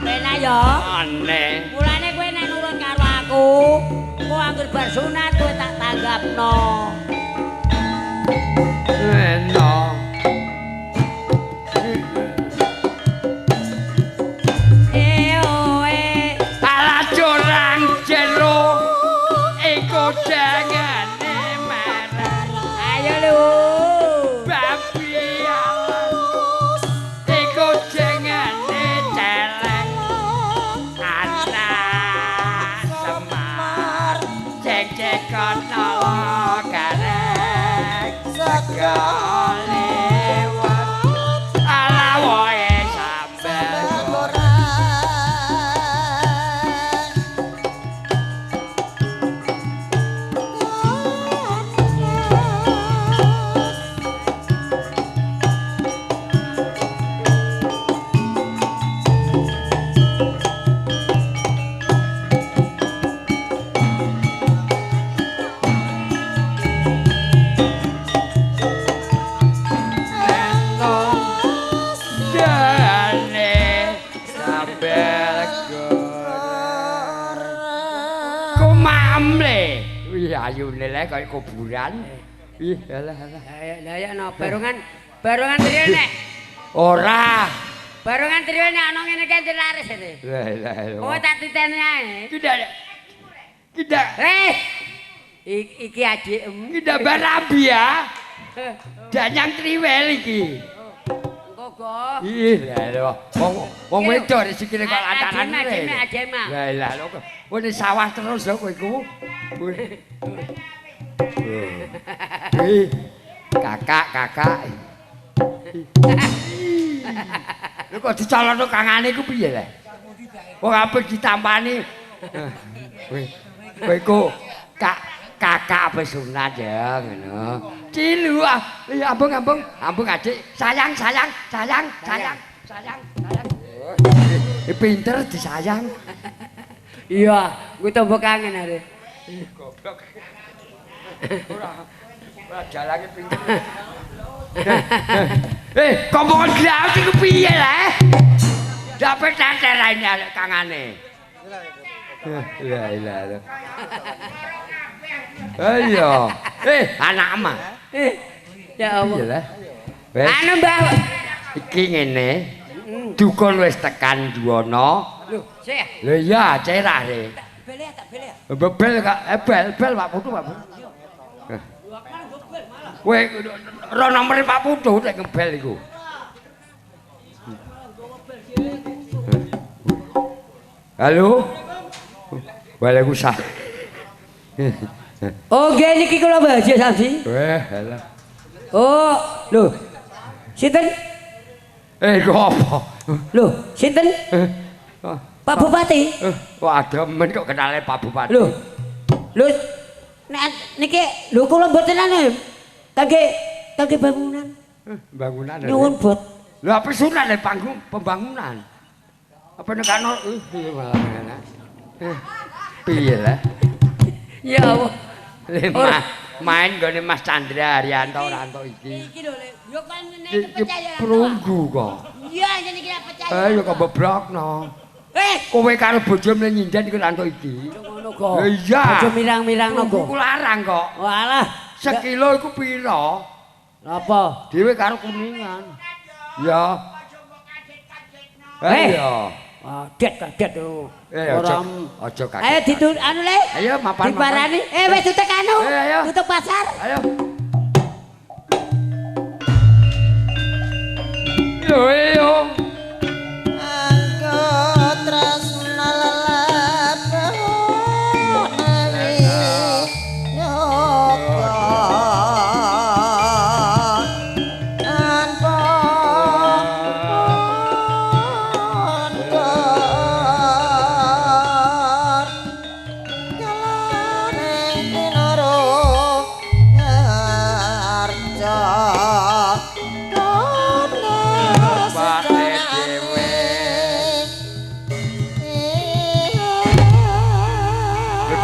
[SPEAKER 2] Penak ya?
[SPEAKER 5] Nane.
[SPEAKER 2] Mulane kowe nek nurut karo aku, kowe angger bar sunat kowe tak tanggapno.
[SPEAKER 5] Enak. Ala jurang jero iku jangane marang.
[SPEAKER 2] Ayo lho.
[SPEAKER 5] Babi alus iku jangane celeng. Anak Semar cek-cekon ala gareng sekali. Ayune le kaya kuburan. Ih, alah alah.
[SPEAKER 2] Lah ya no barongan barongan triwe nek.
[SPEAKER 5] Ora.
[SPEAKER 2] Barongan triwe nek ana ngene iki laris iki.
[SPEAKER 5] Lah lah.
[SPEAKER 2] Kowe tak titeni ae.
[SPEAKER 5] Tidak. Tidak.
[SPEAKER 2] Iki adikmu.
[SPEAKER 5] Tidak barabi ya. Danyang triwel iki.
[SPEAKER 2] Engko go.
[SPEAKER 5] Ih, lah lho. Wong wong wedok sikile kok lantaran. Lah lah lho. Kowe ning sawah terus lho kowe iku. Ih, kakak, kakak. Lho kok dicolono kangane iku piye lho? Wong apik ditampani. Kowe iku kakak apa sunat ya ngono. Cilu ah, ambung ambung, ambung adik. Sayang, sayang, sayang, sayang, sayang, sayang. Pinter disayang.
[SPEAKER 2] Iya, kuwi tombo kangen are.
[SPEAKER 5] Goblok. Ora ora jalanke pinter. Kompongan glaut iku piye lho? Dapet teterane kangane. Lah lah lah. Iya. Anak mah.
[SPEAKER 2] Ya Allah.
[SPEAKER 5] Anu
[SPEAKER 2] Mbah.
[SPEAKER 5] Iki ngene. Dukun wis tekan Duwana.
[SPEAKER 2] Lho, sik.
[SPEAKER 5] Lho iya, cerah re.
[SPEAKER 3] Bel ya, tak bel ya.
[SPEAKER 5] Bel kak, bel bel Pak Putu, Pak Putu. Kowe ro nomere Pak Putu nek ngebel iku. Halo. Waalaikumsalam.
[SPEAKER 2] Oh, nggih niki kula Mbah Haji Samsi.
[SPEAKER 5] Weh, halah.
[SPEAKER 2] Oh, lho. Sinten?
[SPEAKER 5] Kok apa?
[SPEAKER 2] Lho, sinten? Pak Bupati.
[SPEAKER 5] Kok ademen kok kenale Pak Bupati.
[SPEAKER 2] Lho. Lho, nek niki lho kula mboten anu. Kangge bangunan.
[SPEAKER 5] Bangunan.
[SPEAKER 2] Nyuwun bot.
[SPEAKER 5] Lho apa sunat le panggung pembangunan. Apa nek ana malah enak. Piye lah?
[SPEAKER 2] Ya Allah.
[SPEAKER 5] Main nggone Mas Chandra Haryanto ora entuk iki.
[SPEAKER 2] Iki lho Le, yo kan nek percaya.
[SPEAKER 5] Prunggu kok.
[SPEAKER 2] Iya, ngene iki percaya.
[SPEAKER 5] Yo kok bebrokno. Kowe karo bojomu nyinden iku ora entuk iki.
[SPEAKER 2] Ngono kok.
[SPEAKER 5] Lha iya.
[SPEAKER 2] Aja mirang-mirangno kok.
[SPEAKER 5] Iku larang kok.
[SPEAKER 2] Walah,
[SPEAKER 5] sekilo iku pira?
[SPEAKER 2] Napa?
[SPEAKER 5] Dhewe karo Kuningan. Ya. Iya.
[SPEAKER 2] Kaget lho.
[SPEAKER 5] Aja kaget.
[SPEAKER 2] Ayo ditut anu Le.
[SPEAKER 5] Ayo mapan.
[SPEAKER 2] Diparani. Wis tutup anu. Tutup pasar.
[SPEAKER 5] Ayo. Yo yo.
[SPEAKER 3] Angko tresna lelebone yoga.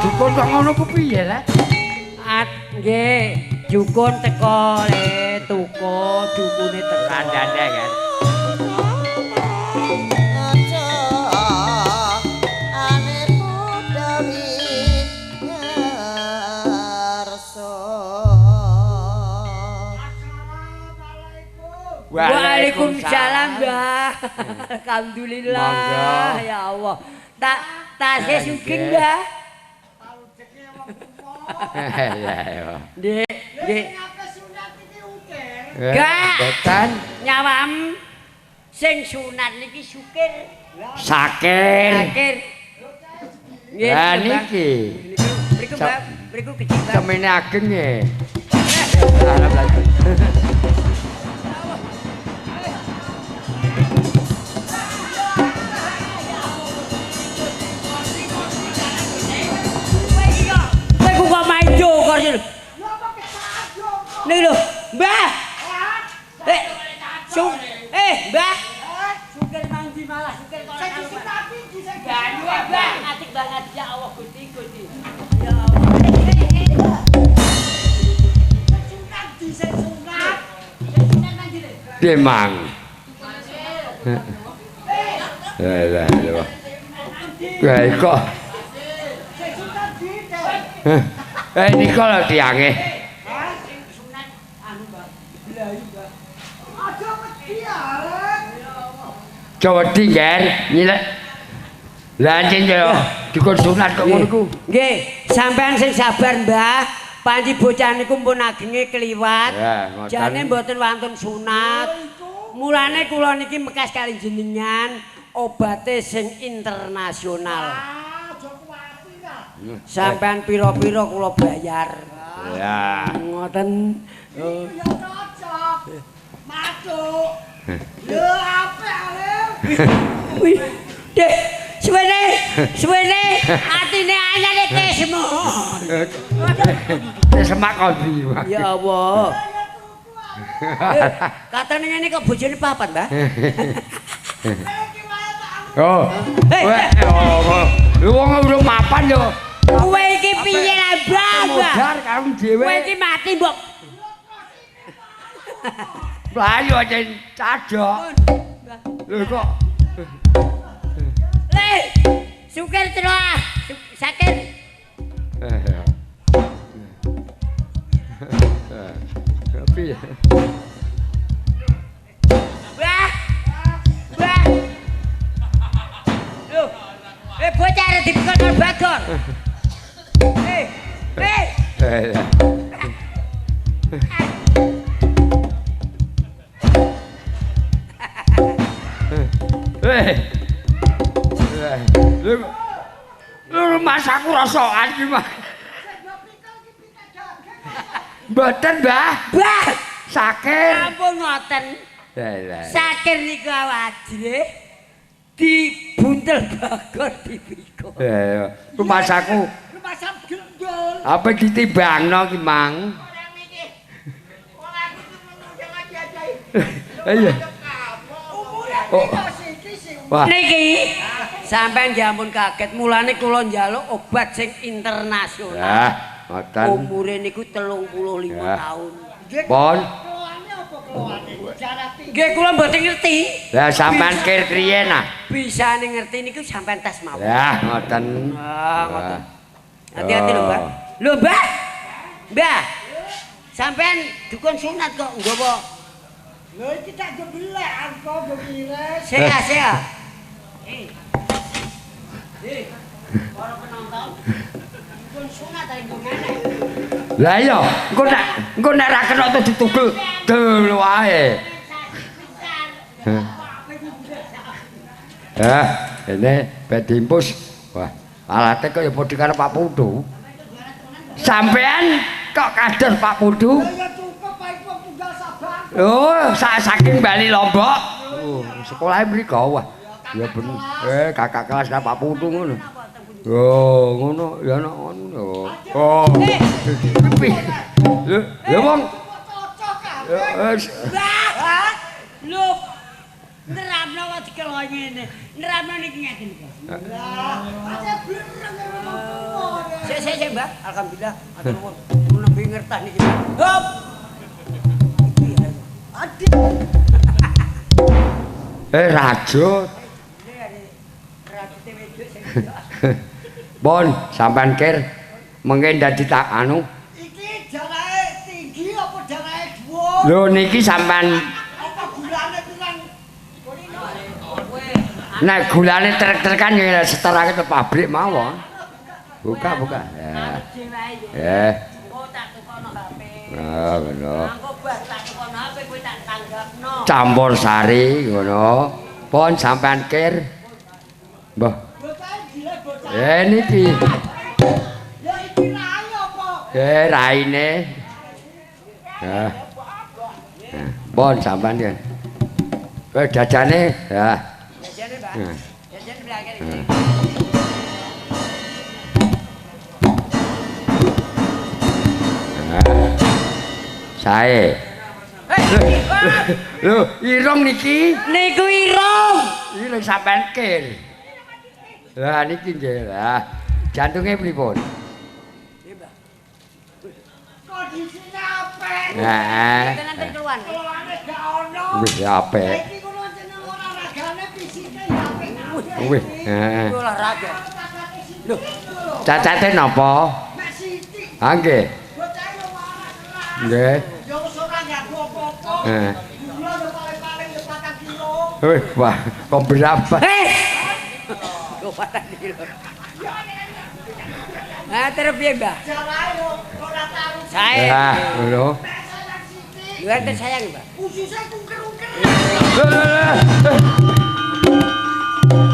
[SPEAKER 5] Dukun kok ngono ku piye lah?
[SPEAKER 2] At nggih, dukun teko le tuku dukune teko.
[SPEAKER 5] Randane kan.
[SPEAKER 2] Waalaikumsalam, Mbah. Alhamdulillah ya Allah. Tak tasih sugeng, Mbah.
[SPEAKER 5] Ya ya.
[SPEAKER 2] Nggih, nggih. Gak.
[SPEAKER 5] Mboten
[SPEAKER 2] nyawam sing sunat niki sukir.
[SPEAKER 5] Sakir.
[SPEAKER 2] Sakir. Nggih.
[SPEAKER 5] Lah niki.
[SPEAKER 2] Mriku, Mbah, mriku kecil, Mbah.
[SPEAKER 5] Semene ageng nggih.
[SPEAKER 2] Niki lho, Mbah. Mbah. Sukir mandi malah sukir kok.
[SPEAKER 4] Sing disunati iki sing
[SPEAKER 2] banyu, Mbah. Atik banget ya Allah Gusti Gusti. Ya Allah.
[SPEAKER 4] Sing sunat di sing sunat.
[SPEAKER 2] Sing sunat mandi le.
[SPEAKER 5] Demang. Lah lah lho. Lah kok.
[SPEAKER 4] Sing sunat di.
[SPEAKER 5] Niki lho tiange. Jawa wedi, Nger. Nyilek. Lah encen yo dikon sunat kok ngono iku.
[SPEAKER 2] Nggih, sampean sing sabar, Mbah. Panci bocah niku pun agenge kliwat. Jane mboten wantun sunat. Mulane kula niki mekas kali jenengan obate sing internasional. Sampean pira-pira kula bayar.
[SPEAKER 5] Ya.
[SPEAKER 2] Ngoten.
[SPEAKER 4] Ya cocok. Masuk. Lho apik ale.
[SPEAKER 2] Wih, deh, suwene, atine anyane tesmo.
[SPEAKER 5] Semak kondi.
[SPEAKER 2] Ya Allah. Katane ngene kok bojone papat, Mbah.
[SPEAKER 5] Oh. Oh. Lho wong urung mapan yo.
[SPEAKER 2] Kowe iki piye lah, Mbah?
[SPEAKER 5] Modar karo dhewe.
[SPEAKER 2] Kowe iki mati, mbok.
[SPEAKER 5] Mlayu aja cadok. Lho kok.
[SPEAKER 2] Le, sukir terus. Sakir.
[SPEAKER 5] Piye?
[SPEAKER 2] Mbah. Mbah. Lho. Bocah arep dipikul karo Bagor.
[SPEAKER 5] Lho mas aku rosokan iki, Mas. Mboten, Mbah.
[SPEAKER 2] Mbah,
[SPEAKER 5] Sakir.
[SPEAKER 2] ampun ngoten.
[SPEAKER 5] Lah.
[SPEAKER 2] Sakir niku awajre dibuntel bagor dipikul.
[SPEAKER 5] Eh, rumasaku
[SPEAKER 4] Rumah gendul.
[SPEAKER 5] apa ditimbangno ki, Mang? Iya. Oh. Wah,
[SPEAKER 2] Niki sampean ya ampun kaget, mulane kula njaluk obat sing internasional.
[SPEAKER 5] ya, ngoten.
[SPEAKER 2] Umure niku 35
[SPEAKER 5] Ya.
[SPEAKER 2] tahun.
[SPEAKER 5] Pon.
[SPEAKER 4] Keloane apa keloane? Darah tinggi.
[SPEAKER 2] Nggih kula mboten ngerti.
[SPEAKER 5] Lah sampean kir kriyen ah?
[SPEAKER 2] Bisane ngerti niku sampean tes mawon.
[SPEAKER 5] Lah, ngoten.
[SPEAKER 2] Ah, ngoten. Hati-hati lho, Mbah. Lho, Mbah. Mbah. Sampean dukun sunat kok nggawa
[SPEAKER 4] Lho iki tak jebelek angko mbok.
[SPEAKER 2] Sea, sea. Eh. Eh. Para penonton. Dukun sunat ae nggo ngene.
[SPEAKER 5] Lah iya, engko nek ra kena tuh ditugel del wae. Eh, ini ben diimpus. Wah, alate kok ya padha karo Pak Putu. Sampean kok kados Pak Putu?
[SPEAKER 4] Ya cukup ae wong tunggal sabang.
[SPEAKER 5] Oh, saking Bali Lombok. Oh, sekolahe mriko wah. Ya bener. Eh, kakak kelas karo Pak Putu ngono. Oh, ngono ya ana ngono. Oh. Lho, ya wong
[SPEAKER 4] Cocok
[SPEAKER 5] eh,
[SPEAKER 2] Mbah. Lho. Neramno kok dikelo ngene. Neramno niki ngeten iki.
[SPEAKER 4] Lah, aja bleng wong tuwa.
[SPEAKER 2] Sik sik sik, Mbah. Alhamdulillah. Matur nuwun. Nembe ngertah niki. Hop.
[SPEAKER 4] Aduh.
[SPEAKER 5] Eh rajut. Bon, sampean kir mengke dadi tak anu.
[SPEAKER 4] Iki darahe tinggi apa darahe dhuwur?
[SPEAKER 5] Lho niki sampean
[SPEAKER 4] Apa gulane pirang?
[SPEAKER 5] nek gulane trek-trekan ya setorake ke pabrik mawon. Buka, buka. Ya. Eh.
[SPEAKER 2] Oh, tak tukono HP.
[SPEAKER 5] Ah, ngono.
[SPEAKER 2] Engko bar tak tukono HP kowe tak tanggapno.
[SPEAKER 5] Campur sari ngono. Pon sampean kir. Mbah.
[SPEAKER 4] Bocah gila bocah.
[SPEAKER 5] Eh niki.
[SPEAKER 4] Ya iki rai apa?
[SPEAKER 5] Eh raine. Ya. Pon sampean ya. Kowe jajane ya.
[SPEAKER 2] Jajane, Mbak. Jajane belakang iki.
[SPEAKER 5] Sae. Lho, irung niki.
[SPEAKER 2] Niku irung.
[SPEAKER 5] Irung sampean kir. Lah niki nggih lah. Jantunge pripun?
[SPEAKER 4] Kondisine apik.
[SPEAKER 5] Heeh.
[SPEAKER 2] Tenan keluan.
[SPEAKER 4] Keloane gak ono.
[SPEAKER 5] Wis apik.
[SPEAKER 4] Iki ngono jeneng olahragane fisike ya apik kabeh.
[SPEAKER 5] Wih, heeh.
[SPEAKER 2] Iku olahraga.
[SPEAKER 4] Lho,
[SPEAKER 5] Cacate napa?
[SPEAKER 4] mek sithik
[SPEAKER 5] Ha nggih.
[SPEAKER 4] bocah yo waras lah.
[SPEAKER 5] Nggih.
[SPEAKER 4] Ya wis ora nganggo apa-apa.
[SPEAKER 5] Heeh.
[SPEAKER 4] Gula yo paling-paling yo 4 kilo.
[SPEAKER 5] Wih, wah, kok berapa?
[SPEAKER 2] Hei. Kok patang kilo. Nah, terus piye, Mbah?
[SPEAKER 4] Jarahe yo ora tahu.
[SPEAKER 2] Sae.
[SPEAKER 5] Lah, ngono.
[SPEAKER 4] Mek sayang sithik.
[SPEAKER 2] Lho enten sayang, Mbah.
[SPEAKER 4] Ususe kungker-ungker.
[SPEAKER 5] Lho, lho, lho.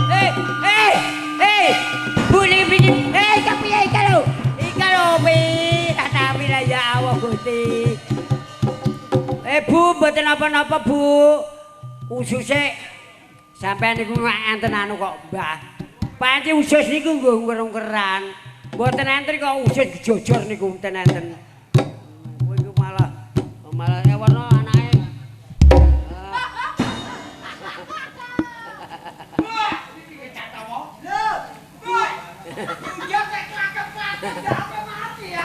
[SPEAKER 2] Eh, eh, eh. Bu niki mriki. Eh, kepiye iki lho? Iki lho piye? Tak tawi lah ya Allah Gusti. Eh, Bu, mboten napa-napa, Bu. Ususe sampean niku enten anu kok, Mbah. Panci usus niku nggo ungker-ungkeran. Mboten enten kok usus jojor niku mboten enten. Kowe iku malah malah warna anake.
[SPEAKER 4] Lho, woi. Ya nek klakep-klakep ya apa mati ya.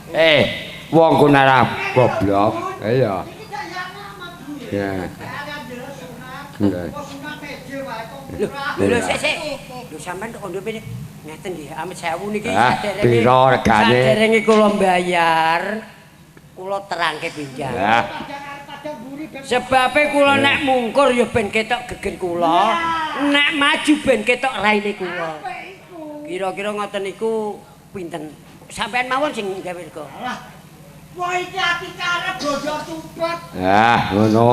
[SPEAKER 5] Eh, wong ku ora goblok. Iya.
[SPEAKER 4] Iki dayane sama Bu.
[SPEAKER 5] Ya.
[SPEAKER 4] Dayane ndelok sunat.
[SPEAKER 5] Nggih.
[SPEAKER 4] Kok sunat meje wae kok
[SPEAKER 2] Lho,
[SPEAKER 4] murah.
[SPEAKER 2] lho sik sik. Lho sampean kok kondo pene ngeten nggih, amit sewu niki
[SPEAKER 5] Ah, piro regane?
[SPEAKER 2] Saderenge kula mbayar, kula terangke pinjam.
[SPEAKER 5] Lah,
[SPEAKER 4] Padang buri ben
[SPEAKER 2] Sebabe kula nek mungkur ya ben ketok geger kula, nek maju ben ketok raine kula.
[SPEAKER 4] apik iku.
[SPEAKER 2] Kira-kira ngoten niku pinten? Sampean mawon sing gawe rega.
[SPEAKER 4] Alah. Wah iki ati karep bojo tupet.
[SPEAKER 5] ah, ngono.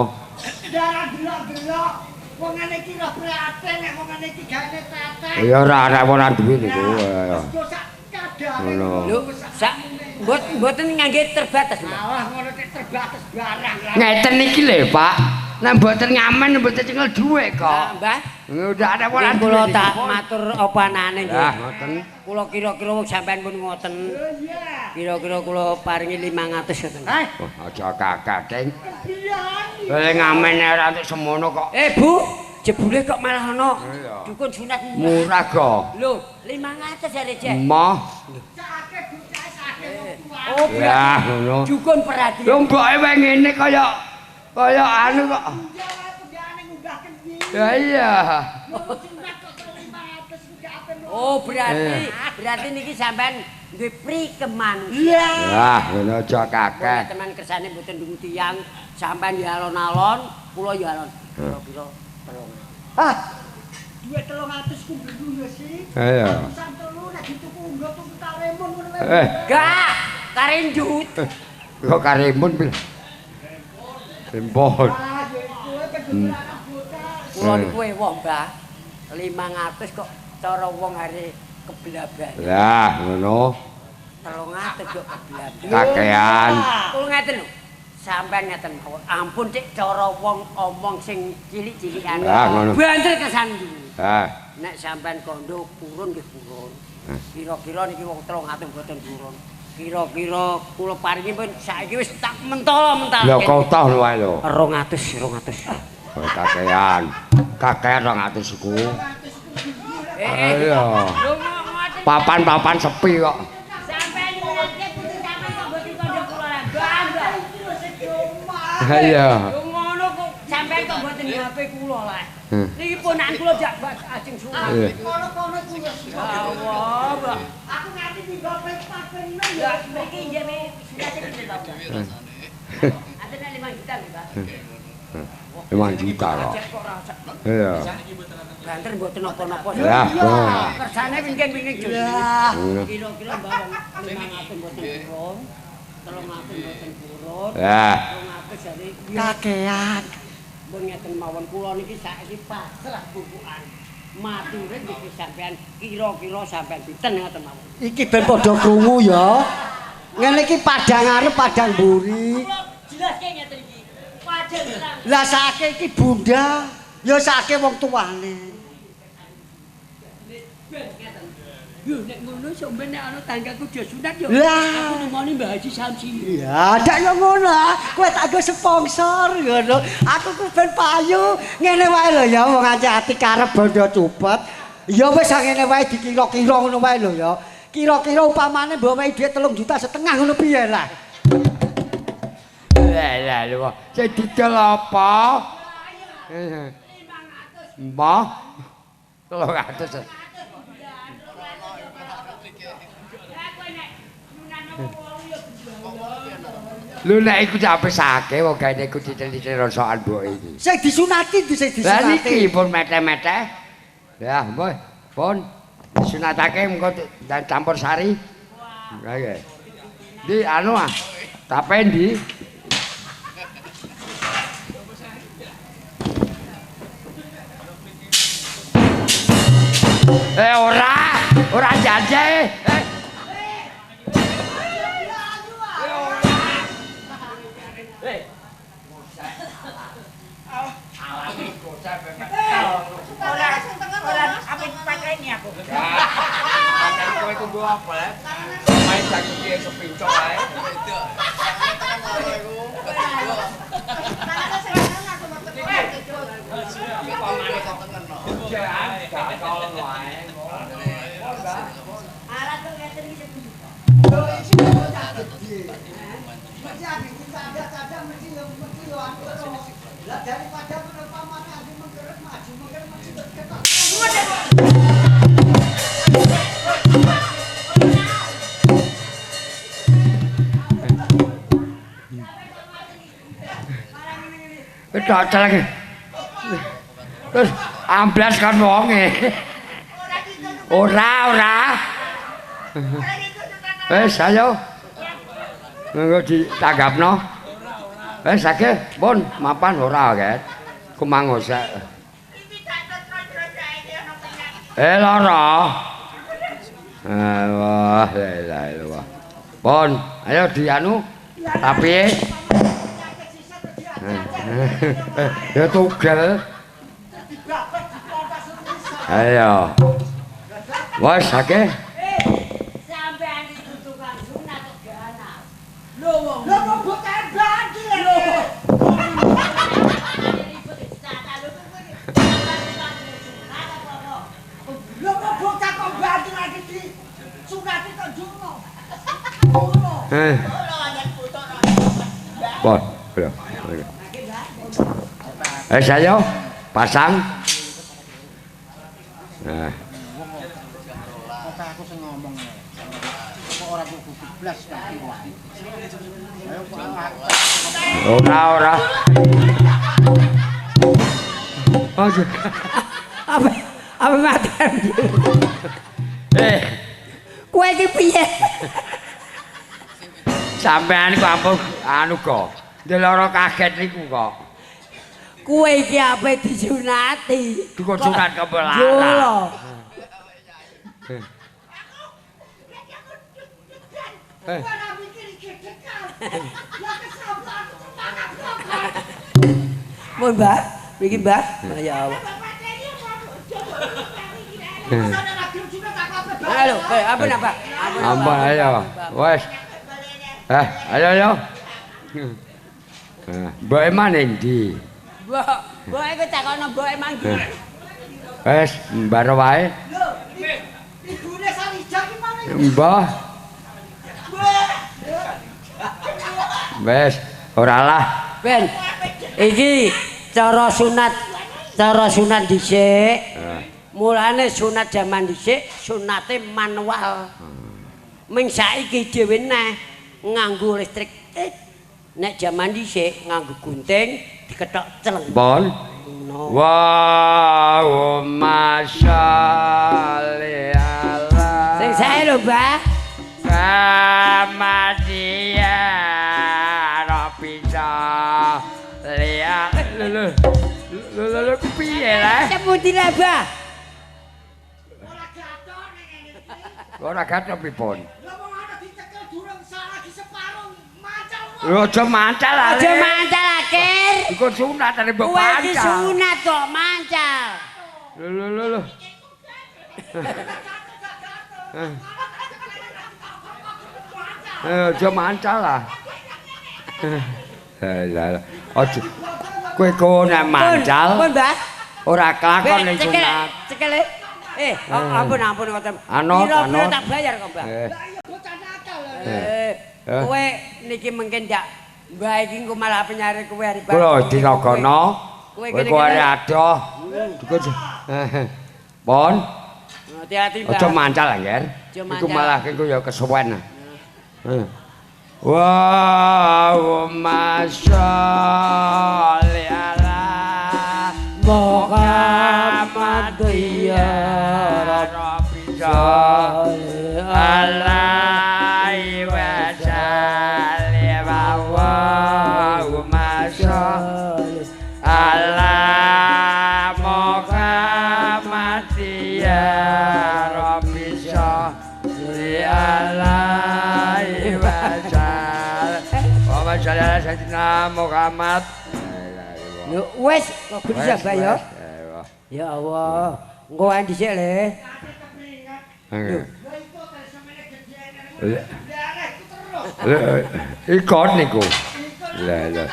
[SPEAKER 4] Darah delok-delok. Wong ngene iki ora prihatin nek wong ngene iki gaene tetek.
[SPEAKER 5] Ya ora ana wong ora duwe niku.
[SPEAKER 4] Wis sak kadare.
[SPEAKER 2] Lho, sak mboten ngangge terbatas, Mbah.
[SPEAKER 4] Alah ngono nek terbatas barang lah.
[SPEAKER 5] Ngeten iki lho, Pak. Nek mboten ngamen mboten cengal dhuwit kok.
[SPEAKER 2] Mbah.
[SPEAKER 5] Udah ana wong ora duwe.
[SPEAKER 2] Kula tak matur apa anane nggih.
[SPEAKER 5] Lah ngoten.
[SPEAKER 2] Kula kira-kira wong sampean pun ngoten.
[SPEAKER 4] Iya.
[SPEAKER 2] Kira-kira kula paringi 500 ngoten.
[SPEAKER 4] Heh,
[SPEAKER 5] Wah, aja kakak, Ding.
[SPEAKER 4] biyen.
[SPEAKER 5] Lha ngamen ora entuk semono kok.
[SPEAKER 2] Eh, Bu, jebule kok malah ana
[SPEAKER 5] Iya.
[SPEAKER 2] dukun sunat
[SPEAKER 5] Murah kok.
[SPEAKER 2] Lho, 500 jare, Cek.
[SPEAKER 5] Moh.
[SPEAKER 4] Sakake bocah sakake wong tuwa.
[SPEAKER 2] Oh,
[SPEAKER 5] Ya ngono.
[SPEAKER 2] dukun perhatian.
[SPEAKER 5] Lho mboke wae ngene kaya kaya anu kok.
[SPEAKER 4] Ya wae pendhane ngumbah kendi.
[SPEAKER 5] Ya iya.
[SPEAKER 4] Sunat kok 500 ku gak ape.
[SPEAKER 2] Oh, berarti niki sampean duwe pri kemanusiaan.
[SPEAKER 4] Iya.
[SPEAKER 5] Lah ngono aja kakek.
[SPEAKER 2] Teman kersane mboten dungu tiyang, sampean ya alon-alon, kula ya alon. Kira-kira 300.
[SPEAKER 4] Ah. Duit 300 ku beli ya sih.
[SPEAKER 5] Iya.
[SPEAKER 4] Atusan telu nek dituku unggah tuku karemun ngono wae.
[SPEAKER 5] Eh,
[SPEAKER 2] Gak, karenjut.
[SPEAKER 5] kok karemun pil. Rempon.
[SPEAKER 4] Ah, ya kowe pengen bocah.
[SPEAKER 2] Kula niku ewuh, Mbah. 500 kok cara wong are keblaban.
[SPEAKER 5] Lah ngono.
[SPEAKER 2] 300 kok keblaban.
[SPEAKER 5] Kakean.
[SPEAKER 2] Kula ngeten lho. Sampean ngeten mawon. Ampun cek cara wong omong sing cilik-cilikan.
[SPEAKER 5] Lah, ngono.
[SPEAKER 2] Banter kesan iki.
[SPEAKER 5] Ah,
[SPEAKER 2] Nek sampean kondo purun nggih purun. Kira-kira niki wong 300 mboten purun. Kira-kira kula paringi pun saiki wis tak mentol-mental.
[SPEAKER 5] lho kotoh wae lho.
[SPEAKER 2] 200, 200.
[SPEAKER 5] Oh, kakean. Kakean 200 iku.
[SPEAKER 2] Eh,
[SPEAKER 5] Iya.
[SPEAKER 2] lho ngoten.
[SPEAKER 5] Papan-papan sepi kok.
[SPEAKER 2] Sampean nyunatke putu sampean kok mboten kondo kula lah. Mbah, Mbah.
[SPEAKER 4] Iki lho sing omah.
[SPEAKER 5] Iya.
[SPEAKER 2] Lho ngono kok sampean kok mboten HP kula lah. Niki ponakan kula jak ajeng sunat.
[SPEAKER 5] Iya.
[SPEAKER 4] Kono-kono iku ya.
[SPEAKER 2] Ya Allah, Mbah.
[SPEAKER 4] Aku nganti tiba ping 4
[SPEAKER 2] Ya mriki nggih me sunate pinten, Pak? Ate nek 5 juta nggih, Pak.
[SPEAKER 5] 5 juta kok.
[SPEAKER 2] Ajak kok ora sak.
[SPEAKER 5] Iya.
[SPEAKER 2] Banter mboten napa-napa.
[SPEAKER 5] Lah, ngono.
[SPEAKER 2] Kersane wingking-wingking jus.
[SPEAKER 4] Lah.
[SPEAKER 2] Kira-kira Mbah wong 500 mboten purun. 300 mboten purun.
[SPEAKER 5] Lah,
[SPEAKER 2] 200 jare
[SPEAKER 4] Kakean.
[SPEAKER 2] pun ngeten mawon kula niki saiki pasrah bukukan. Mature niki sampean kira-kira sampean pinten ngoten mawon.
[SPEAKER 4] Iki ben padha krungu ya. Ngene iki padang arep padang mburi.
[SPEAKER 2] Kula jelaske ngeten iki. Padang terang.
[SPEAKER 4] Lah sakake iki bunda, ya sakake wong tuane.
[SPEAKER 2] Ben ngeten. Yo nek ngono sok ben nek ana tanggaku dia sunat yo.
[SPEAKER 4] Lah.
[SPEAKER 2] Aku nemoni Mbah Haji Samsi.
[SPEAKER 4] Iya, dak yo ngono. ah. Kowe tak nggo sponsor ngono. Aku ku ben payu. Ngene wae lho ya wong ati karep bondo cupet. Ya wis ngene wae dikira-kira ngono wae lho ya. Kira-kira upamane mbok wehi dhuwit 3,5 juta ngono piye lah.
[SPEAKER 5] lah lah lho. Sing didol apa? Mbah. 300. Lho nek iku sampe sake wong gaene iku titil-titil rosokan mbok iki.
[SPEAKER 4] Sing disunati ndi sing
[SPEAKER 5] Lah
[SPEAKER 4] disunati?
[SPEAKER 5] niki pun mete-mete. Ya, mbah, pun disunatake mengko campur sari. Lah nggih. Ndi anu ah. Tape ndi? Eh ora, ora janji. Eh.
[SPEAKER 3] Ora ora apa pakainya aku.
[SPEAKER 5] Pakai kowe tunggu apa le? Main saiki sepincok ae.
[SPEAKER 2] Alat kok ngeten iki sepundi?
[SPEAKER 4] Lho iki bocah gede. Mesti ade dicandhak-candhak mesti yo mesti yo anu. Lah daripada menepamane ade mengkeret maju mengkeret mesti ketok.
[SPEAKER 5] Cocok lagi. Terus amblas kan wonge. Ora, ora. Wis ayo. Monggo ditanggapno. Wis akeh, pun mapan ora, Ket. Kumangosek. Lara. Wah, la ilaha illallah. Pon, ayo dianu tapi ya tugel. Ayo. Wes akeh.
[SPEAKER 2] Sampean iki tukang sunat kok gak ana. Lho wong.
[SPEAKER 3] Lho kok bocah bandil lho. Lho kok bocah kok bandil lagi di sunati kok juno.
[SPEAKER 5] Eh. Pon, lho. Ayo pasang. Nah.
[SPEAKER 6] Aku sing ngomong. Kok ora kudu blas kaki.
[SPEAKER 5] Ora ora. Aja.
[SPEAKER 2] Apa apa mati. Kowe iki piye?
[SPEAKER 5] Sampean iku ampun anu kok. Ndeloro kaget niku kok.
[SPEAKER 2] Kowe iki ape disunati?
[SPEAKER 5] Dikon sunat kok lara.
[SPEAKER 2] Mun Mbah, mriki Mbah. Ya Allah. Halo, ampun apa?
[SPEAKER 5] Ampun ayo. Wes. Ayo ayo. Mboke maning ndi?
[SPEAKER 2] Mbok, mboke iku takono mboke mang ndi?
[SPEAKER 5] Wes, mbaro wae.
[SPEAKER 3] Lho, ibune Sarijah ki maning.
[SPEAKER 5] Mbah. Wes, ora lah.
[SPEAKER 2] Ben. Iki cara sunat dhisik. Mulane sunat jaman dhisik sunate manual. Ming saiki dhewe neh nganggo listrik. Nek jaman dhisik nganggo gunting diketok celeng.
[SPEAKER 5] Pon. Wallahumma sholli ala.
[SPEAKER 2] Sing sae lho, Mbah.
[SPEAKER 5] Kamadia Rabbi sholli ala. Lho lho lho ku piye lah?
[SPEAKER 2] Sepundi lah, Mbah?
[SPEAKER 3] Ora gathok ning ngene iki.
[SPEAKER 5] Ora gathok pripun?
[SPEAKER 3] Lha wong ana dicekel durung saragi separo mancal.
[SPEAKER 5] Lho aja mancal ale.
[SPEAKER 2] Aja mancal akhir.
[SPEAKER 5] Iku sunat are mbok
[SPEAKER 2] Kowe iki
[SPEAKER 5] mancal.
[SPEAKER 2] sunat kok mancal.
[SPEAKER 5] Lho lho lho lho. Aja mancal lah. Lah aja kowe kok nek mancal.
[SPEAKER 2] Pun, Mbah.
[SPEAKER 5] Ora kelakon ning sunat.
[SPEAKER 2] Cekele. Ampun ampun ngoten.
[SPEAKER 5] Anut,
[SPEAKER 2] Piro-piro
[SPEAKER 5] anut.
[SPEAKER 2] tak bayar kok, Mbah.
[SPEAKER 3] Lah iya bocah nakal.
[SPEAKER 2] Kowe niki mungkin ndak Mbah iki engko malah penyare kowe hari
[SPEAKER 5] Kula dinagono.
[SPEAKER 2] Kowe
[SPEAKER 5] Kowe kok arep adoh. Pon.
[SPEAKER 2] Hati-hati, Mbah.
[SPEAKER 5] Aja mancal, Ngger. Iku malah engko ya kesuwen. Wallahumma sholli ala Muhammad ya Rabbi sholli alaihi wa sallim. Allahumma sholli ala Muhammad ya Rabbi sholli alaihi wa sallim. Wa sholli ala sayyidina Muhammad.
[SPEAKER 2] Lho wis kok bisa Mbah ya. Ya Allah, engko wae dhisik le.
[SPEAKER 5] Ikon niku. Lah lha.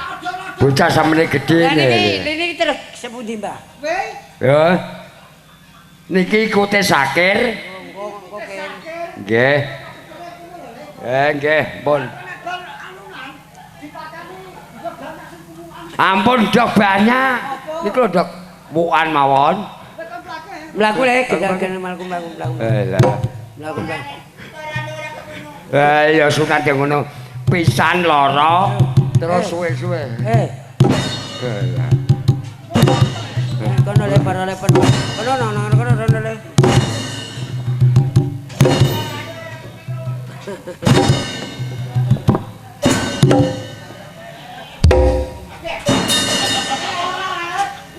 [SPEAKER 5] Bocah samene gedhe
[SPEAKER 2] niki. Niki terus sepundi Mbah?
[SPEAKER 5] Ya. Niki ikute Sakir. Nggih. Nggih, pun. Ampun dok banyak. Niku lho dok wukan mawon.
[SPEAKER 2] Mlaku le, gendang-gendang mlaku mlaku mlaku.
[SPEAKER 5] Lah.
[SPEAKER 2] Mlaku mlaku.
[SPEAKER 5] Ya sunat yang ngono. Pisan loro terus suwe-suwe.
[SPEAKER 2] Kono le para le kono. Kono no no kono kono le.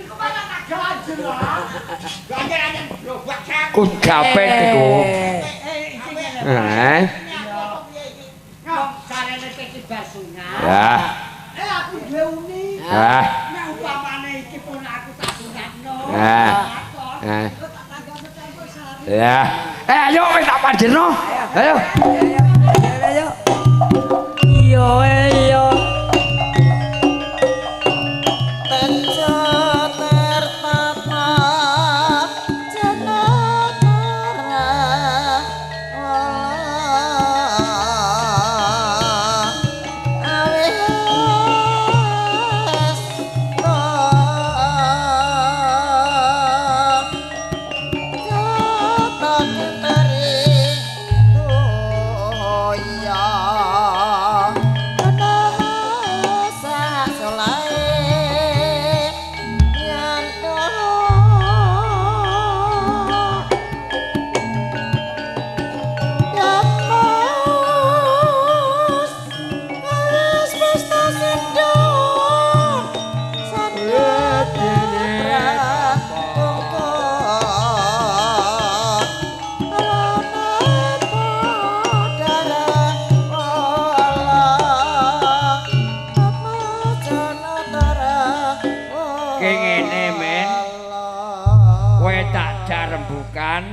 [SPEAKER 3] Iku malah tak ganjel. Ganjel-ganjel lho bak.
[SPEAKER 5] Kun gapet iku. Eh.
[SPEAKER 4] Sarene iki bar sunat.
[SPEAKER 5] Ya.
[SPEAKER 4] Eh aku duwe uni.
[SPEAKER 5] Ah.
[SPEAKER 4] Nek upamane iki pun aku tak sunatno.
[SPEAKER 5] Ah. Ah. Ya. Eh ayo wis tak panjerno. Ayo.
[SPEAKER 2] Ayo. Iya, iya.
[SPEAKER 5] Ki ngene men. Kowe tak jarembukan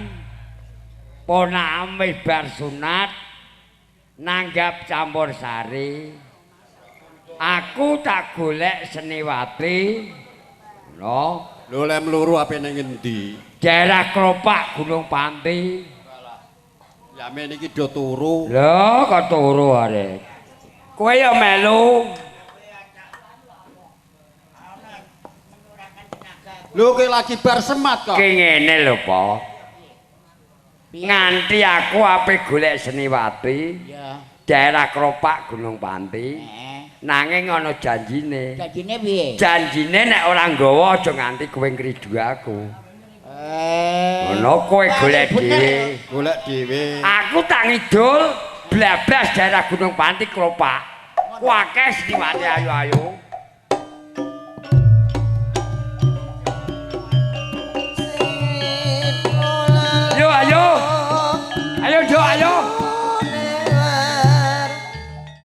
[SPEAKER 5] ponakam wis bar sunat nanggap campur sari. Aku tak golek seniwati. Ngono.
[SPEAKER 1] Lho lek mluru ape ning ngendi?
[SPEAKER 5] Daerah Kropak Gunung Panti.
[SPEAKER 1] Ya men iki do turu.
[SPEAKER 5] Lho kok turu arek. Kowe ya melu.
[SPEAKER 1] Lho kowe lagi bar semat kok.
[SPEAKER 5] Ki ngene lho, Pak. Nganti aku ape golek seniwati.
[SPEAKER 6] Iya.
[SPEAKER 5] Daerah Kropak Gunung Panti.
[SPEAKER 6] Heeh.
[SPEAKER 5] Nanging ana janjine.
[SPEAKER 6] Janjine piye?
[SPEAKER 5] Janjine nek ora nggawa aja nganti kowe ngridu aku.
[SPEAKER 6] Eh.
[SPEAKER 5] Ngono kowe golek dhewe.
[SPEAKER 1] Golek dhewe.
[SPEAKER 5] Aku tak ngidul blablas daerah Gunung Panti Kropak. Wakeh seniwati ayu-ayu.